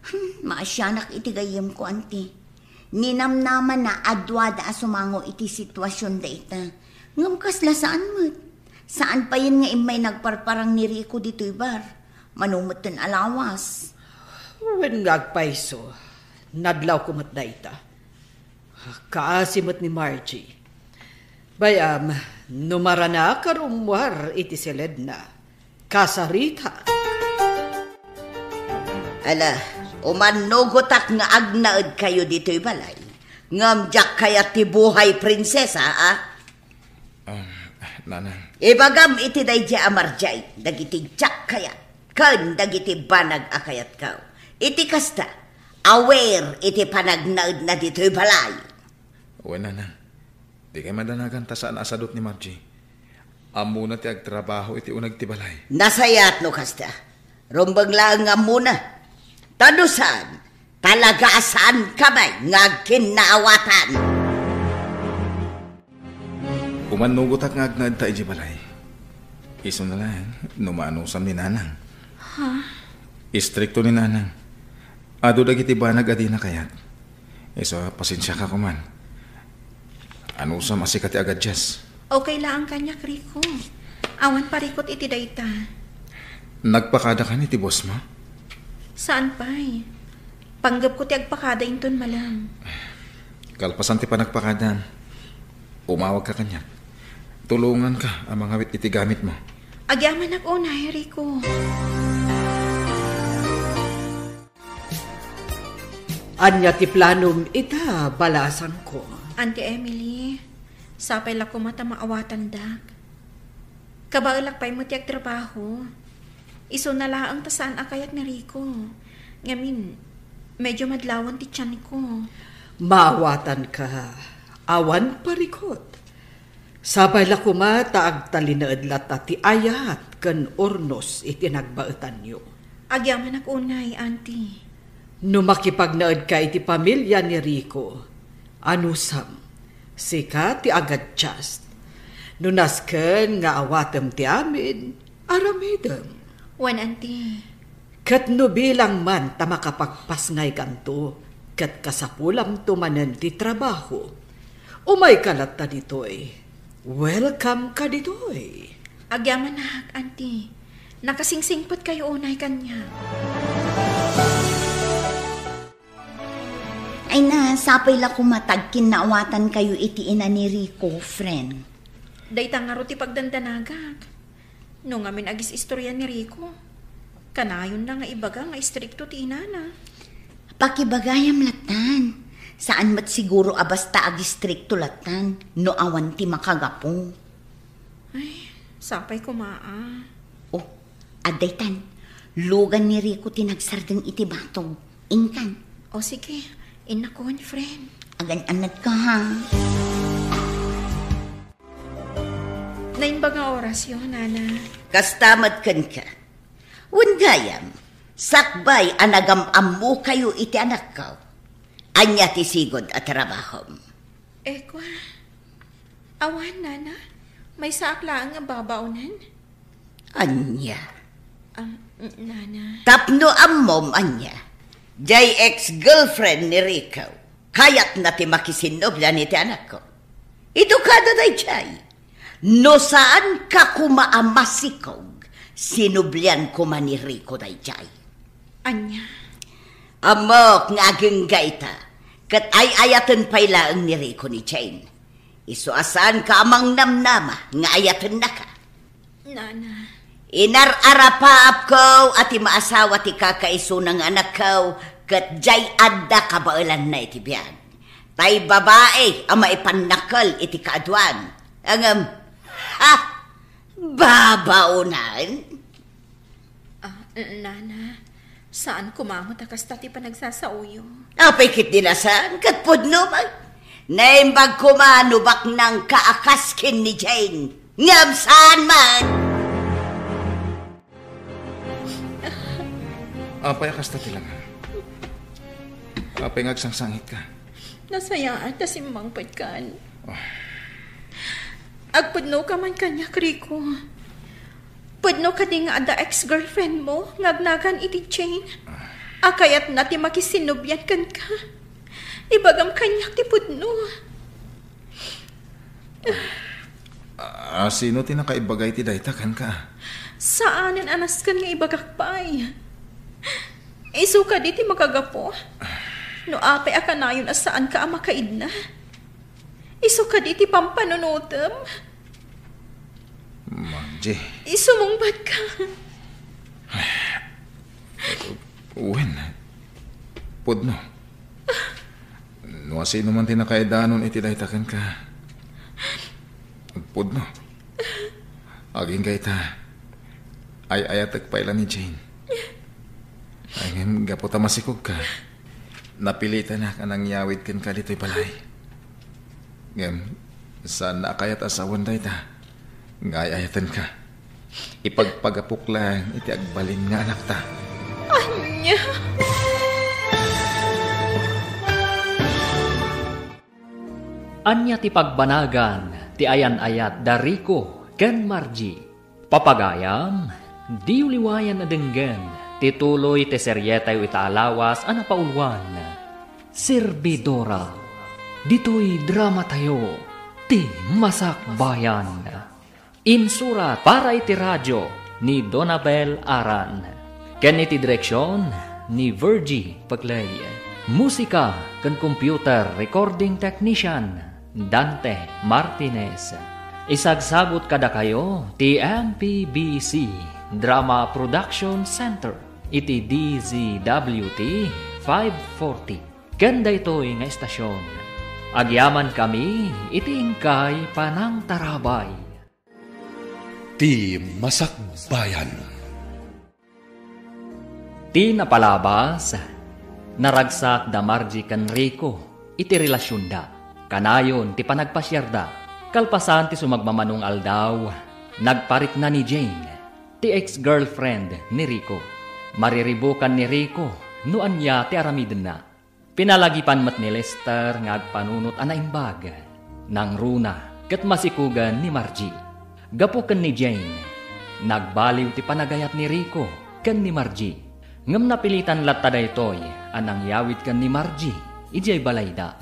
Hmm, maasianak iti gayyemko, Auntie. Ninamnamanna a duada a sumango iti situasion dayta. Ngem kasla saan met. Saan payen nga immay nagparparang ni Rico ditoy bar. Mano metten a lawas. Wen nga agpayso, nadlawko met dayta. Kaasi met ni Margie. Bay-am, no maranak a rummuar iti siledna, kasarita. Ala, umannugotak nga agnaedkayo ditoy balay. Ngem diak kayat ti buhay prinsesa, a? Um, Nanang. Ibagam iti daydiay a Margie dagiti diak kayat ken dagiti banag a kayatko. Iti kasta, aware iti panagnaedna ditoy balay. Wen, Nanang. Dikay madanagan ta saan a sadut ni Margie. Ammona ti agtrabaho iti uneg ti balay. Nasayaat no kasta. Rumbeng laeng nga ammona. Ta no saan, talaga a saanka met nga agkinnaawatan. Umannugotak nga agnaedta idiay balay. Isuna laeng no maanusam ni Nanang. Ha? Istrikto ni Nanang. Adu dagiti banag a dina kayat. Isu a, pasensiaka koman. Anusam a sika ti agadjust. Okay laeng kaniak, Rico. Awan parikut iti dayta. Nagpakada kanian iti boss mo? Saan pay? Panggepko ti agpakada inton malem. Kalpasan ti panagpakadam, umawagka kaniak. Tulonganka a mangawit iti gamitmo. Agyamanak unay, Rico. Ania ti planom ita, balasangko? Auntie Emily, sapay la koma ta maawatandak. Kabaelak pay met ti agtrabaho. Isuna laeng ta saan a kayat ni Rico. Ngamin, medyo madlawan ti tianko. Maawatanka. Awan parikut. Sapay la koma ta agtalinaed latta ti ayat ken urnos iti nagbaetanyo. Agyamanak unay, Auntie. No makipagnaedka iti pamilia ni Rico, anusam, sika ti agadjust. No nasken nga awatem ti amin, aramidem. Wen, Auntie. Ket no bilang man ta makapagpasngaykanto, ket kasapulamto manen ti trabaho, umayka latta ditoy. Welcome ka ditoy. Agyamanak, Auntie. Nakasingsingpetkayo unay kaniak. Ay na, sapay la koma ta agkinnaawatankayo iti ina ni Rico, friend. Dayta ngarud ti pagdandanagak. No ngamin agisistorya ni Rico, kanayonna nga ibaga nga istrikto ti inana. Pakibagayam lattan. Saan met siguro a basta agistrikto lattan no awan ti makagapu. Ay, sapay koma a. Oh, adda itan. Lugan ni Rico ti nagsardeng iti batog. Inkan. O sige, innakon, friend. Agan-anadka, ha? Naimbag nga orasyo, Nana. Kasta met kenka. Wen gayam, sakbay a nagam-ammokayo iti anakko. Ania ti sigud a trabahom? Ekwa. Awan, Nana. Maysaak laeng nga babaonen. Ania? Ah, n-, Nana. Tapno ammom ania? Jay ex-girlfriend ni Rico. Kayatna ti makisinnublian iti anakko. Edukada dayjay. No saanka koma a masikog, sinublian koma ni Rico dayjay. Ania? Ammok nga agingga ita, ket ay-ayaten pay laeng ni Rico ni Jane. Isu a saanka a mangnamnama nga ayatennaka. Nana. Inar-arapaapko a ti maasawa ti kakaisuna nga anakko, ket jay adda kabaelanna iti biag. Tay babai a maipannakkel iti kaaduan. Ngem, ha! Babaonan? Ah, n-, Nana, saan koma met a kasta ti panagsasaoyo. Apay ketdi a saan, ket pudno man. Naimbag koma no baknangka a kas ken ni Jane. Ngem saan man! Apay a kasta ti langan? Apay nga agsangsangitka? Nasayaat ta simmangpetkan. Ah. Agpudnoka man kaniak, Rico. Pudno kadi nga adda ex-girlfriend mo nga agnagan iti Jane? Ah. A kayatna ti makisinnubian kenka. Ibagam kaniak ti pudno. Ah, sino ti nakaibaga iti dayta kenka? Saanen a nasken nga ibagak pay. Isu kadi ti makagapu no apay a kanayon a saanka a makaidna? Isu kadi ti pampanunotem? Margie. Sumungbatka. Wen, pudno. No asino man ti nakaidanon iti dayta kenka, pudno. Agingga ita, ay-ayatek pay la ni Jane. Ay, ngem gapu ta masikogka, napilitanak a nangyawid kenka ditoy balay. Ngem, saanna a kayat a sawen dayta nga ay-ayatenka. Ipagpagapok laeng iti agbalin nga anakta. Ania? Ania ti pagbanagan ti ayan-ayat da Rico ken Margie? Papagayam, diyo liwayan a denggen ti tuloy ti serietayo ita a lawas a napauluan, Servidora. Ditoy dramatayo, Ti Masakbayan. Insurat para iti radio ni Donabel Aran, ken iti direksion ni Virgie Peclay. Musika ken computer recording technician, Dante Martinez. Isagsagut kadakayo ti M P B C Drama Production Center iti D Z W T five forty. Ken daytoy nga estasion, agyamankami iti inkay panangtarabay. Ti Masakbayan. Ti napalabas, naragsak da Margie ken Rico iti relasionda. Kanayon ti panagpasiarda. Kalpasan ti sumagmamano nga aldaw, nagparikna ni Jane, ti ex-girlfriend ni Rico. Mariribukan ni Rico no ania ti aramidenna. Pinalagipan met ni Lester nga agpanunot a naimbag, nangruna ket masikogen ni Margie. Gapu ken ni Jane, nagbaliw ti panagayat ni Rico ken ni Margie. Ngem napilitan latta daytoy a nangyawid ken ni Margie idiay balayda.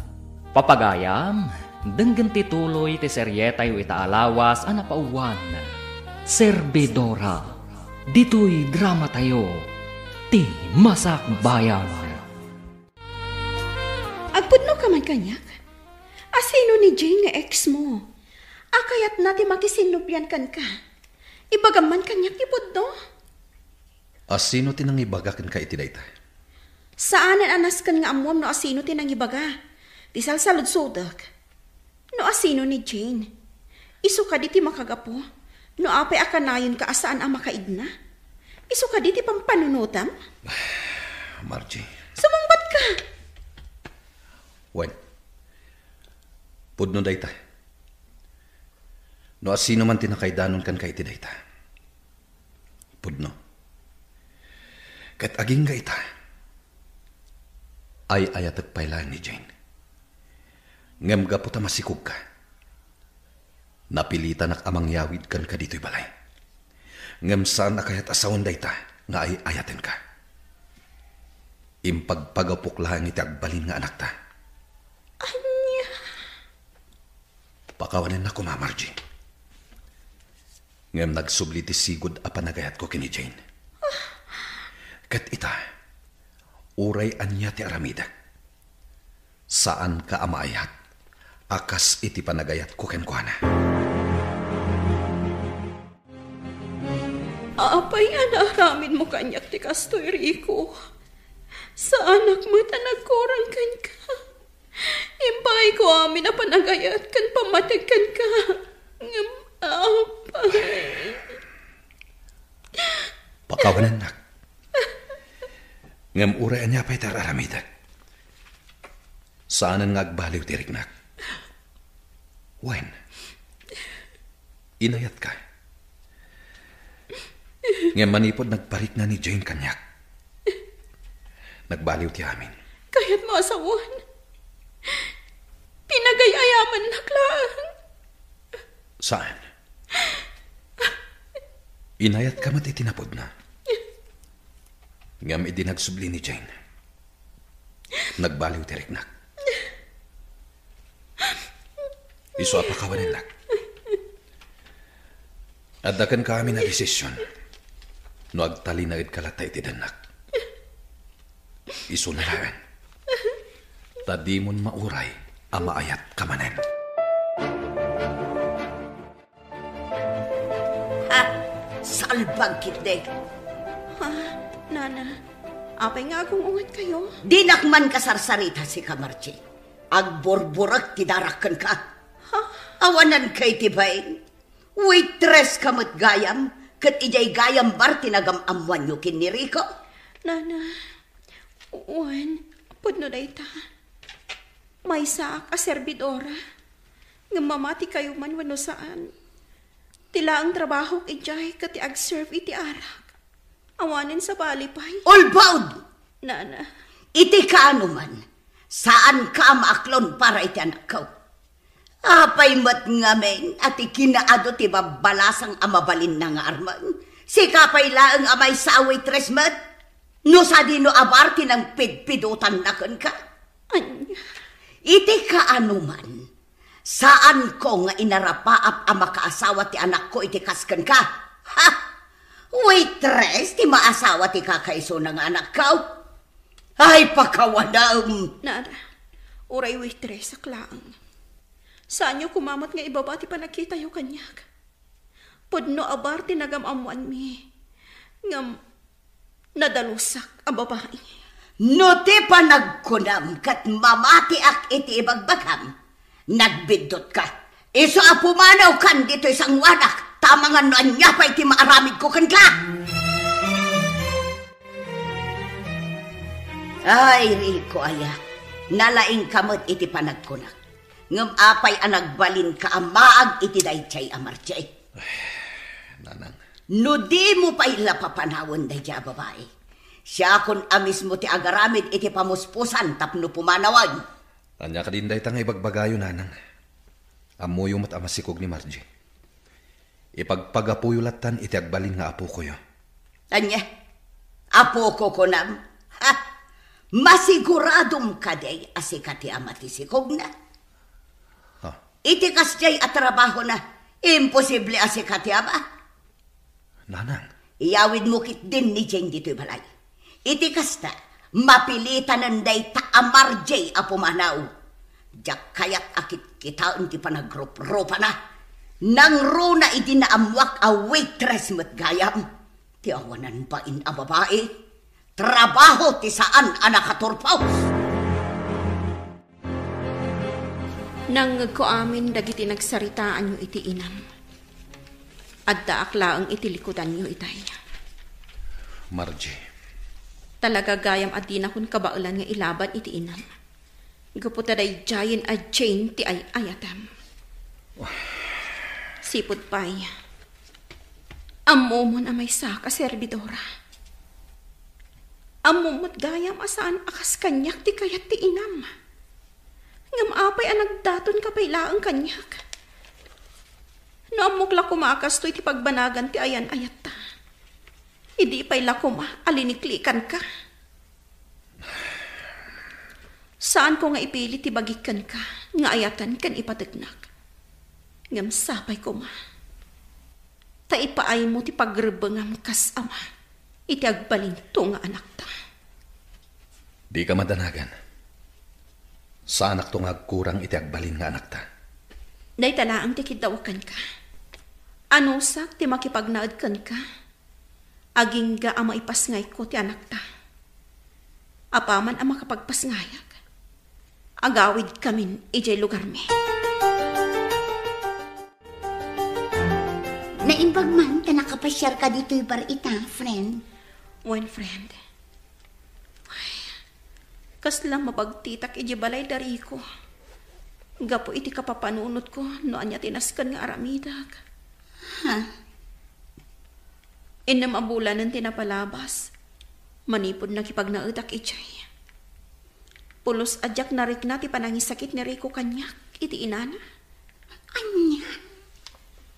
Papagayam, denggen ti tuloy ti serietayo ita a lawas a napauluan, Servidora. Ditoy dramatayo, Ti Masakbayan. Agpudnoka man kaniak? Asino ni Jane nga ex mo? A kayatna ti makisinnubian kenka? Ibagam man kaniak ti pudno? Asino ti nangibaga kenka iti dayta? Saanen a nasken nga ammuam no asino ti nangibaga. Ti salsaludsodek, no asino ni Jane. Isu kadi ti makagapu no apay a kanayonka a saan a makaidna? Isu kadi ti pampanunotam? Margie. Sumungbatka! Wen, pudno dayta. No asino man ti nakaidanon kenka iti dayta, pudno. Ket agingga ita, ay-ayatek pay laeng ni Jane. Ngem gapu ta masikogka, napilitanak a mangyawid kenka ditoy balay. Ngem saan a kayat a sawen dayta nga ay-ayatenka. Impagpagapok laeng iti agbalin nga anakta. Ania? Pakawanennak koma, Margie. Ngem nagsubli ti sigud a panagayatko ken ni Jane. Ket ita, uray ania ti aramidek, saanka a maayat a kas iti panagayatko kenkuana. Apay a naaramidmo kaniak ti kastoy, Rico? Saanak met a nagkurang kenka. Imbagayko amin a panagayat ken pammateg kenka. Ngem apay. Pakawanennak. Ngem uray ania pay ti ar-aramidek, saanen nga agbaliw ti riknak. Wen, inayatka. Ngem manipud nagparikna ni Jane kaniak, nagbaliw ti amin. Kayatmo a sawen? Pinagay-ayamannak laeng. Saan? Inayatka met iti napudna. Ngem idi nagsubli ni Jane, nagbaliw ti riknak. Isu a pakawanennak. Adda kenka amin a desisyon no agtalinaedka latta iti dennak. Isuna laeng. Ta dimon mauray a maayatka manen. Ha? Salbag ketdi. Ha? Nana, apay nga agung-ungetkayo? Dinak man kasarsarita, sika, Margie. Agburburek ti darak kenka. Ha? Awananka iti bain. Waitress ka met gayam, ket idiay gayam bar ti nagam-ammoanyo ken ni Rico. Nana, wen, pudno dayta. Maysaak a serbidora, ngem mamatikayo man wenno saan. Ti laeng trabahok idiay ket ti agserve iti arak. Awanen sabali pay. Ulbod! Nana. Iti kaano man, saanka a maaklon para iti anakko. Apay met ngamin a ti kinaadu ti babbalasang a mabalinna nga armen? Sika pay laeng a maysa a waitress met? No sadino a bar ti nangpidpidotanna kenka? Ania? Iti kaano man, saanko nga inarapaap a makaasawa ti anakko iti kas kenka. Ha? Waitress ti maasawa ti kakaisuna nga anakko? Ay, pakawanam! Nana, uray waitress ak laeng. Saanyo koma met nga ibaba ti panagkitayo kaniak. Pudno a bar ti nagam-ammoanmi. Ngem, nadalusak a babai. No ti panagkunam ket mamatiak iti ibagbagam, nagbiddutka. Isu a pumanawkan ditoy sangoanak, ta amangan no ania pay ti maaramidko kenka. Ay, Rico, aya, nalaingka met iti panagkunak. Ngem apay a nagbalinka a maag iti daydiay a Margie? Nanang. No dimo pay la papanawen daydiay a babai, siakon a mismo ti agaramid iti pamuspusan tapno pumanawen. Ania kadin dayta nga ibagbagayo, Nanang? Ammoyo met a masikog ni Margie. Ipagpagapuyo lattan iti agbalin nga apokoyo. Ania? Apoko kunam? Ha? Masiguradom kadi a sika ti ama ti sikogna? Ha? Iti kasdiay a trabahona, imposible a sika ti ama. Nanang. Iyawidmo ketdin ni Jane ditoy balay. Iti kasta, mapilitanen dayta a Margie a pumanaw. Diak kayat a kitkitaen ti panagruprupana. Nangruna idi naammoak a waitress met gayam. Ti awanan bain a babai, trabaho ti saan a nakaturpos. Nangngegko amin dagiti nagsaritaanyo iti inam. Addaak laeng iti likudanyo itay. Margie. Talaga gayam a dinakon kabaelan nga ilaban iti inam. Gapu ta daydiayen a Jane ti ay-ayatem. Sipud pay, ammomon a maysak a serbidora. Ammom met gayam a saan a kas kaniak ti kayat ti inam. Ngem apay a nagdatonka pay laeng kaniak? No ammok la koma a kastoy ti pagbanagan ti ayan-ayatta, idi pay la koma a liniklikanka. Saanko nga ipili ti bagik kenka nga ayaten ken ipategnak. Ngem sapay koma, ta ipaaymo ti pagrebbengam kas ama iti agbalinto nga anakta. Dika madanagan. Saanakto nga agkurang iti agbalin nga anakta. Dayta laeng ti kiddawak kenka. Anusak ti makipagnaed kenka. Agingga a maipasngayko ti anakta. Apaman a makapagpasngayak, agawidkamin idiay lugarmi. Naimbag man ta nakapasiarka ditoy bar ita, friend. Wen, friend. Ay, kasla mabagtitak idiay balay da Rico. Gapu iti kapapanunotko no ania ti nasken nga aramidak. Ha? Innem a bulanen ti napalabas manipud nakipagnaetak idiay. Pulos a diak narikna ti panangisakit ni Rico kaniak iti inana. Ania?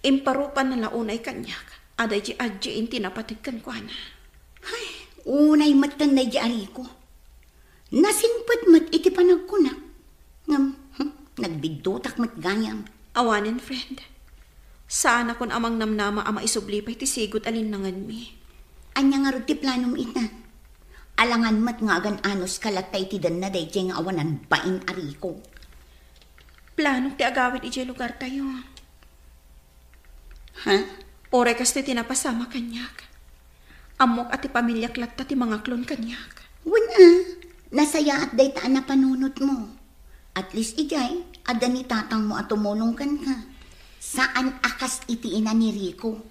Imparupanna la unay kaniak a daydi Adjin ti napateg kenkuana. Ay, unay metten daydi a Rico. Nasingpet met iti panagkunak. Ngem, hmm, nagbiddutak met gayam. Awanen, friend. Saanakon a mangnamnama a maisubli pay ti sigud a linnangenmi. Ania ngarud ti planom ita? Alangan met nga agan-anos ka latta iti denna daydiay nga awanan bain a Rico. Planok ti agawid idiay lugartayo. Ha? Uray kastoy ti napasama kaniak. Ammok a ti pamiliak latta ti mangaklon kaniak. Wen a, nasayaat dayta a napanunotmo. At least idiay, adda ni tatangmo a tumulong kenka. Saan a kas iti ina ni Rico.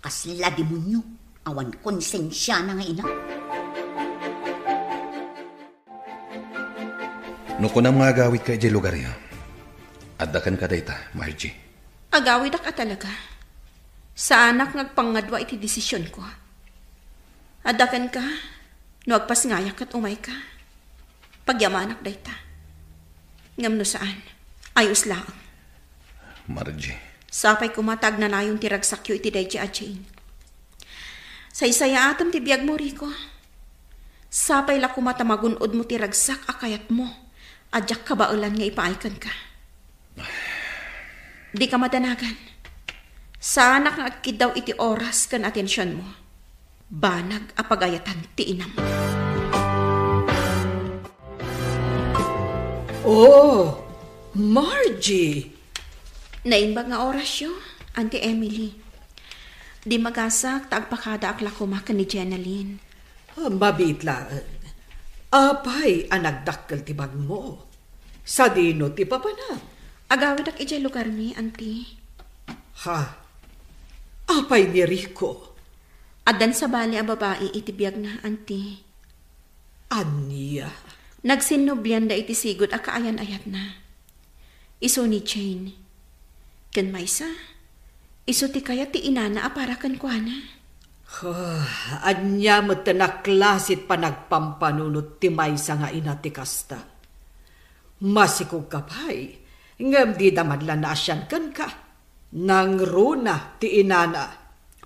Kasla demonio, awan konsensiana nga ina. No kunam nga agawidka idiay lugaryo, adda kenka dayta, Margie. Agawidak a talaga. Saanak nga agpangngadua iti desisionko. Adda kenka, no agpasngayak ket umayka. Pagyamanak dayta. Ngem no saan, ayos laeng. Margie. Sapay koma ta agnanayon ti ragsakyo iti daydi a Jane. Saysayaatem ti biagmo, Rico. Sapay la koma ta magun-odmo ti ragsak a kayatmo a diak kabaelan nga ipaay kenka. Dika madanagan. Saanak nga agkiddaw iti oras ken atensionmo. Banag a pagayatan ti inam. Oh, Margie! Naimbag nga orasyo, Auntie Emily. Dimmagasak ta agpakadaak la koma ken ni Jenaline. Ah, mabiit laeng. Apay a nagdakkel ti bagmo? Sadino ti papanam? Agawidak idiay lugarmi, Auntie. Ha? Apay ni Rico? Addan sabali a babai iti biagna, Auntie. Ania? Nagsinnublianda iti sigud a kaayan-ayatna. Isu ni Jane. Ken maysa, isu ti kayat ti inana a para kenkuana. Huh, ania met a klase ti panagpampanunot ti maysa nga ina ti kasta? Masikogka pay, ngem dida man la naasian kenka. Nangruna ti inana.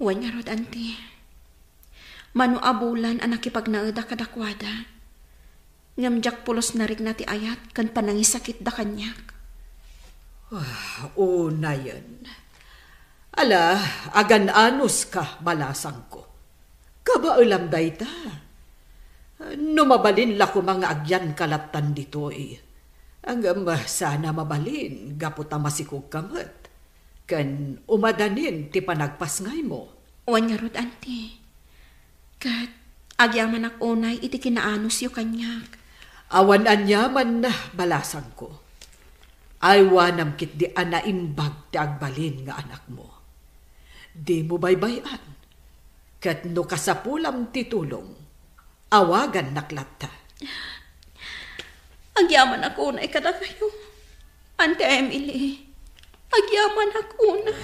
Wen ngarud, Auntie. Mano a bulan a nakipagnaedak kadakuada. Ngem diak pulos narikna ti ayat ken panangisakitda kaniak. Ah, unayen. Ala, agan-anos ka, balasangko. Kabaelam dayta. No mabalin la koma nga agyanka lattan ditoy. Ngem saan a mabalin, gapu ta masikogka met. Ken umadanin ti panagpasngaymo. Wen ngarud, Auntie. Ket agyamanak unay iti kinaanosyo kaniak. Awan aniaman, balasangko. Aywanam ketdi a naimbag ti agbalin nga anakmo. Dimo baybay-an. Ket no kasapulam ti tulong, awagannak latta. Agyamanak unay kadakayo, Auntie Emily. Agyamanak unay.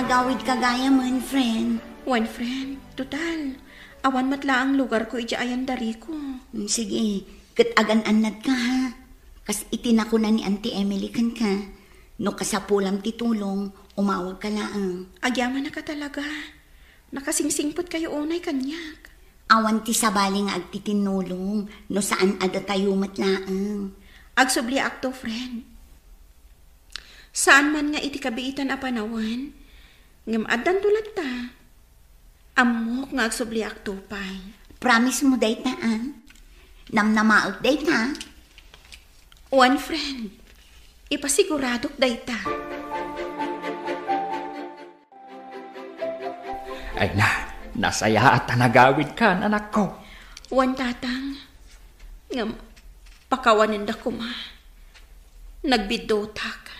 Agawidka gayamen, friend. Wen, friend. Total, awan met laeng lugarko idiay ayan da Rico. Mm, sige, ket agan-annadka, ha? Kas iti nakuna ni Auntie Emily kenka, no kasapulam ti tulong, umawagka laeng. Agyamanak a talaga. Nakasingsingpetkayo unay kaniak. Awan ti sabali nga agtitinnulong, no saan a datayo met laeng. Agsubliakto, friend. Saan man nga iti kabiitan a panawen, ngem addanto latta. Ammok nga agsubliakto pay. Promise mo dayta, a? Namnamaek dayta? Wen, friend. Ipasiguradok dayta. Ay na, nasayaat a nagawidkan, anakko. Wen, tatang. Ngem, pakawanenda koma. Nagbiddutak.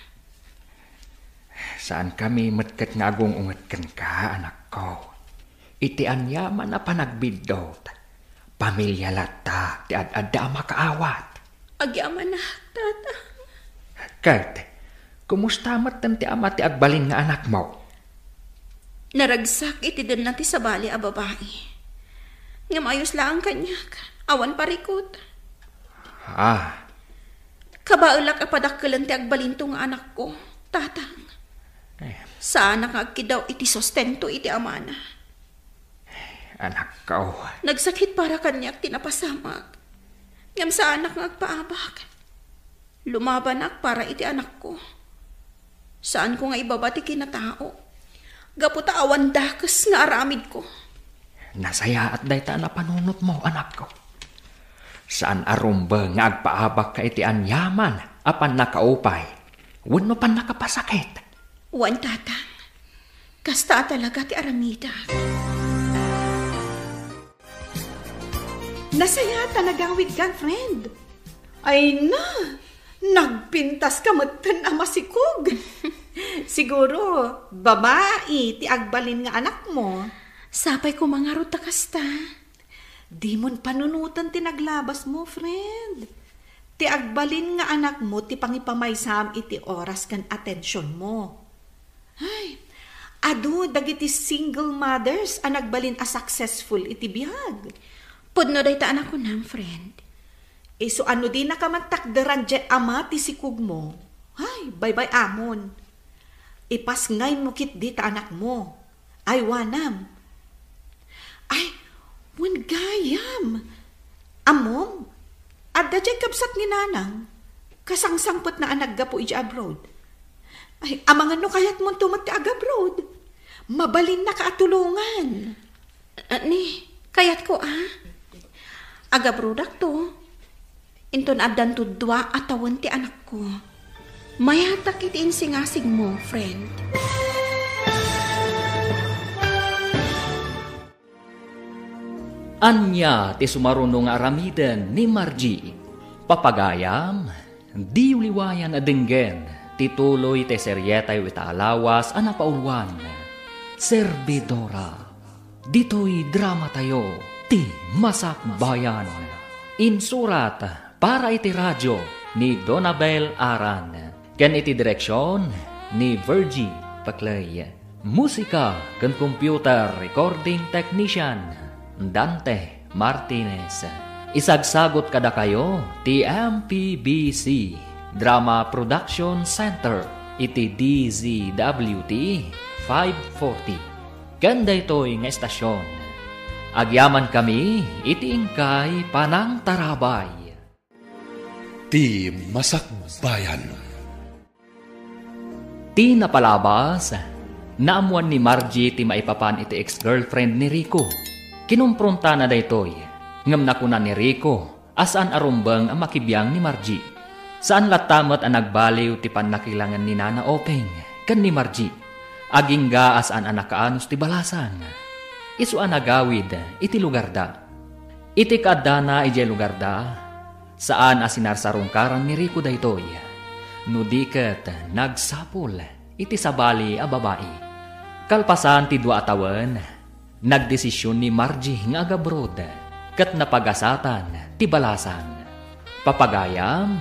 Saankami met ket nga agung-unget kenka, anakko. Iti aniaman a panagbiddut, pamilia latta ti ad-adda a makaawat. Agyamanak, tatang. Ket, kumusta metten ti ama ti agbalin nga anakmo? Naragsak iti denna ti sabali a babai. Ngem ayos laeng kaniak, awan parikut. Ah. Kabaelak a padakkelen ti agbalinto nga anakko, Tatang. Eh. Saanak nga agkiddaw iti sustento iti amana. Anakko. Nagsakit para kaniak ti napasamak. Ngem saanak nga agpaabak. Lumabanak para iti anakko. Saanko nga ibaba ti kinatao. Gapu ta awan dakes nga aramidko. Nasayaat dayta a napanunotmo, anakko. Saan a rumbeng nga agpaabakka iti aniaman a pannakaupay wenno pannakapasakit. Wen, Tatang. Kasta a talaga ti aramidak. Nasayaat a nagawidkan, friend. Ay na, nagpintaska metten a masikog. Siguro, babai ti agbalin nga anakmo. Sapay koma ngarud ta kasta. Dimon panunoten ti naglabasmo, friend. Ti agbalin nga anakmo ti pangipamaysam iti oras ken atensionmo. Ay, adu dagiti single mothers a nagbalin a successful iti biag. Pudno dayta a nakunam, friend. Isu a no dinaka man takderan diay ama ti sikogmo, ay, baybay-amon. Ipasngaymo ketdi ta anakmo. Aywanam. Ay, wen gayam. Ammom, adda diay kabsat ni Nanang. Kasangsangpetna a naggapu idiay abroad. Ay, amangan no kayatmonto met ti agabroad. Mabalinnaka a tulongan. Ah, ni, kayatko, a. Agabrodakto. Inton addanto dua a tawen ti anakko. Mayatak iti insingasigmo, friend. Ania ti sumaruno nga aramiden ni Margie? Papagayam, diyo liwayan a denggen ti tuloy ti serietayo ita a lawas a napauluan, Servidora. Ditoy dramatayo, Ti Masakbayan. Insurat para iti radio ni Donabel Aran ken iti direksion ni Virgie Paclay. Musika ken computer recording technician, Dante Martinez. Isagsagot kadakayo ti M P B C Drama Production Center iti D Z W T five forty. Ken daytoy nga estasion, agyamankami iti inkay panangtarabay. Ti Masakbayan. Ti napalabas, naammoan ni Margie ti maipapan iti ex-girlfriend ni Rico. Kinumprontana daytoy, ngem nakuna ni Rico a saan a rumbeng a makibiang ni Margie. Saan latta met a nagbaliw ti pannakilangen ni Nana Openg ken ni Margie. Agingga a saan a nakaanus ti balasang. Isu a nagawid iti lugarda. Iti kaaddana idiay lugarda, saan a sinarsarungkaran ni Rico daytoy, no di ket nagsapul iti sabali a babai. Kalpasan ti dua a tawen, nagdesision ni Margie nga agabroad ket napagasatan ti balasang. Papagayam,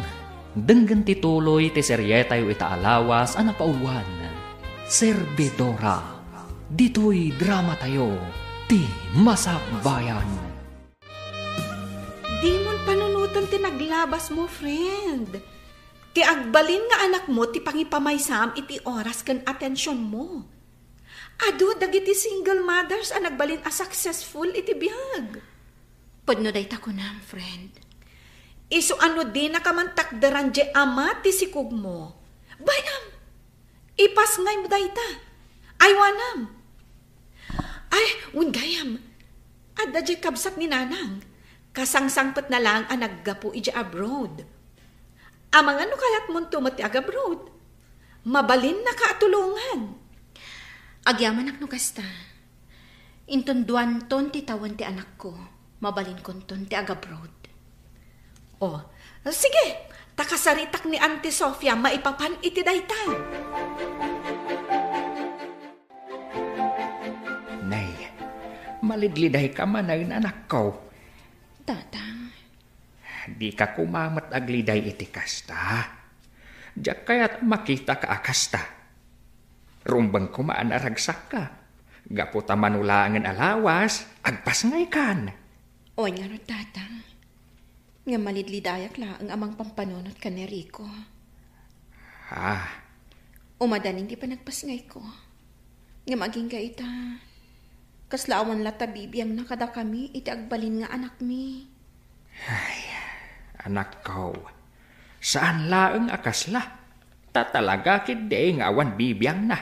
denggen ti tuloy ti serietayo ita a lawas a napauluan, Servidora. Ditoy dramatayo, Ti Masakbayan. Dimon panunoten ti naglabasmo, friend. Ti agbalin nga anakmo ti pangipamaysam iti oras ken atensionmo. Adu dagiti single mothers a nagbalin a successful iti biag. Pudno dayta kunam, friend. Isu a no dinaka man takderan diay ama ti sikogmo. Bay-am! Ipasngaymo dayta. Aywanam. Ay, wen gayam. Adda diay kabsat ni Nanang. Kasangsangpetna laeng a naggapu idiay abroad. Amangan no kayatmonto met ti agabroad. Mabalinnaka a tulongan. Agyamanak no kasta. Inton duanton ti tawen ti anakko, mabalinkonton ti agabroad. Oh, sige, ta kasaritak ni Auntie Sofia maipapan iti dayta. Nay, malidlidayka manen, anakko. Tatang. Dika koma met agliday iti kasta. Diak kayat makitaka a kasta. Rumbeng koma a naragsakka. Gapu ta mano laengen a lawas, agpasngaykan. Wen ngarud, Tatang, nga malidlidayak laeng a mangpampanunot ken ni Rico. Ah. Umadanin ti panagpasngayko. Ngem agingga ita, kasla awan latta bibiangna kadakami iti agbalin nga anakmi. Ay, anakko, saan laeng a kasla. Ta talaga ketdi nga awan bibiangna.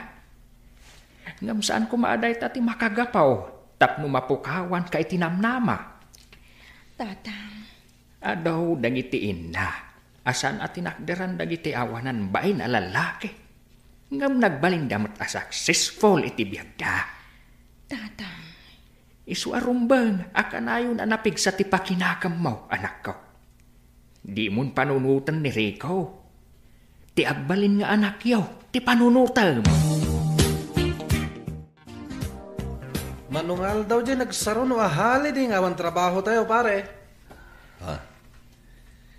Ngem saan koma a dayta ti makagapu tapno mapukawanka iti namnama. Tatang. Adu dagiti inna a saan a tinakderan dagiti awanan bain a lallaki. Ngem nagbalinda met a successful iti biagda. Tatang. Isu a rumbeng a kanayon a napigsa ti pakinakemmo, anakko. Dimon panunoten ni Rico. Ti agbalin nga anakyo, ti panunotem. Mano nga aldaw diay nagsaro no a holiday nga awan trabahotayo, pare. Ha?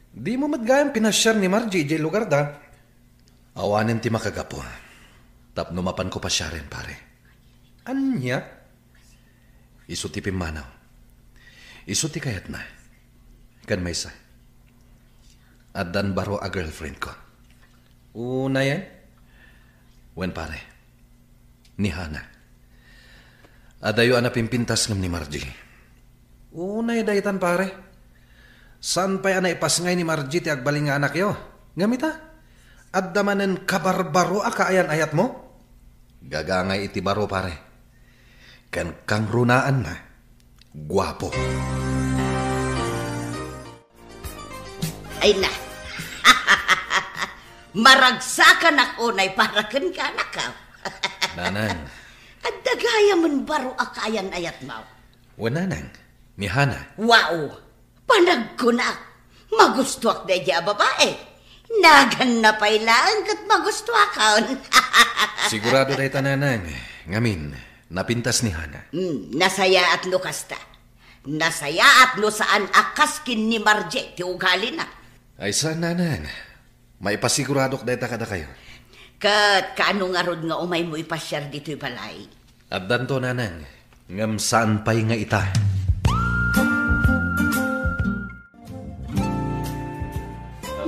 Dimo met gayam pinasiar ni Margie idiay lugarda? Awanen ti makagapu tapno mapanko pasiaren, pare. Ania? Isu ti pimmanaw. Isu ti kayatna. Ken maysa, addan baro a girlfriendko. Unayen? Wen, pare. Ni Hana. Adayo a napimpintas ngem ni Margie. Unay daytan, pare. Saan pay a naipasngay ni Margie ti agbalin nga anakyo? Ngem ita, adda manen kabarbaro a kaayan-ayatmo? Gagangay iti baro, pare. Ken kangrunaanna, guapo. Ay na. Maragsakanak unay para kenka, anakko. Nanang. Adda gayamen baro a kaayan-ayatmo. Wen, nanang, ni Hana. Wow! Panagkunak, magustuak daydiay a babai. Naganna pay laeng ket magustuakon. Sigurado dayta, nanang, ngamin, napintas ni Hana. Hmm, nasayaat no kasta. Nasayaat no saan a kas ken ni Margie ti ugalina. Ay, saan, nanang. Maipasiguradoak dayta kadakayo. Ket kaano ngarud nga umaymo ipasiar ditoy balay? Addanto, nanang, ngem saan pay nga ita.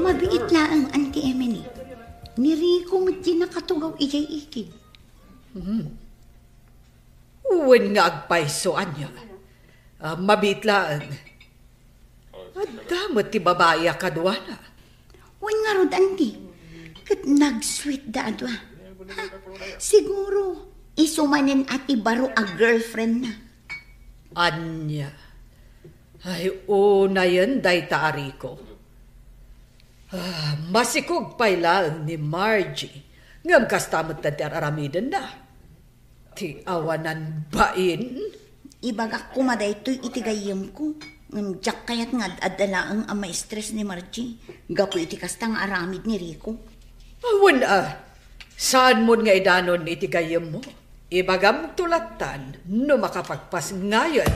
Mabiit laeng, Auntie Emily. Ni Rico met ti nakatugaw idiay ikid. Hmm. Wen nga agpayso, ania? Ah, mabiit laeng. Adda met ti babai a kaduana. Wen ngarud, Auntie. Ket nagsweetda a dua. Ha, siguro, isu manen a ti baro a girlfriendna. Ania? Ay, unayen dayta a Rico. Ah, masikog pay laeng ni Margie. Ngem kasta met ti ar-aramidenna. Ti awanan bain? Ibagak koma daytoy iti gayyemko. Ngem diak kayat nga ad-adda laeng a maistres ni Margie gapu iti kasta nga aramid ni Rico. Awan a, saanmon nga idanon iti gayyemmo. Ibagamto lattan no makapagpasngayen.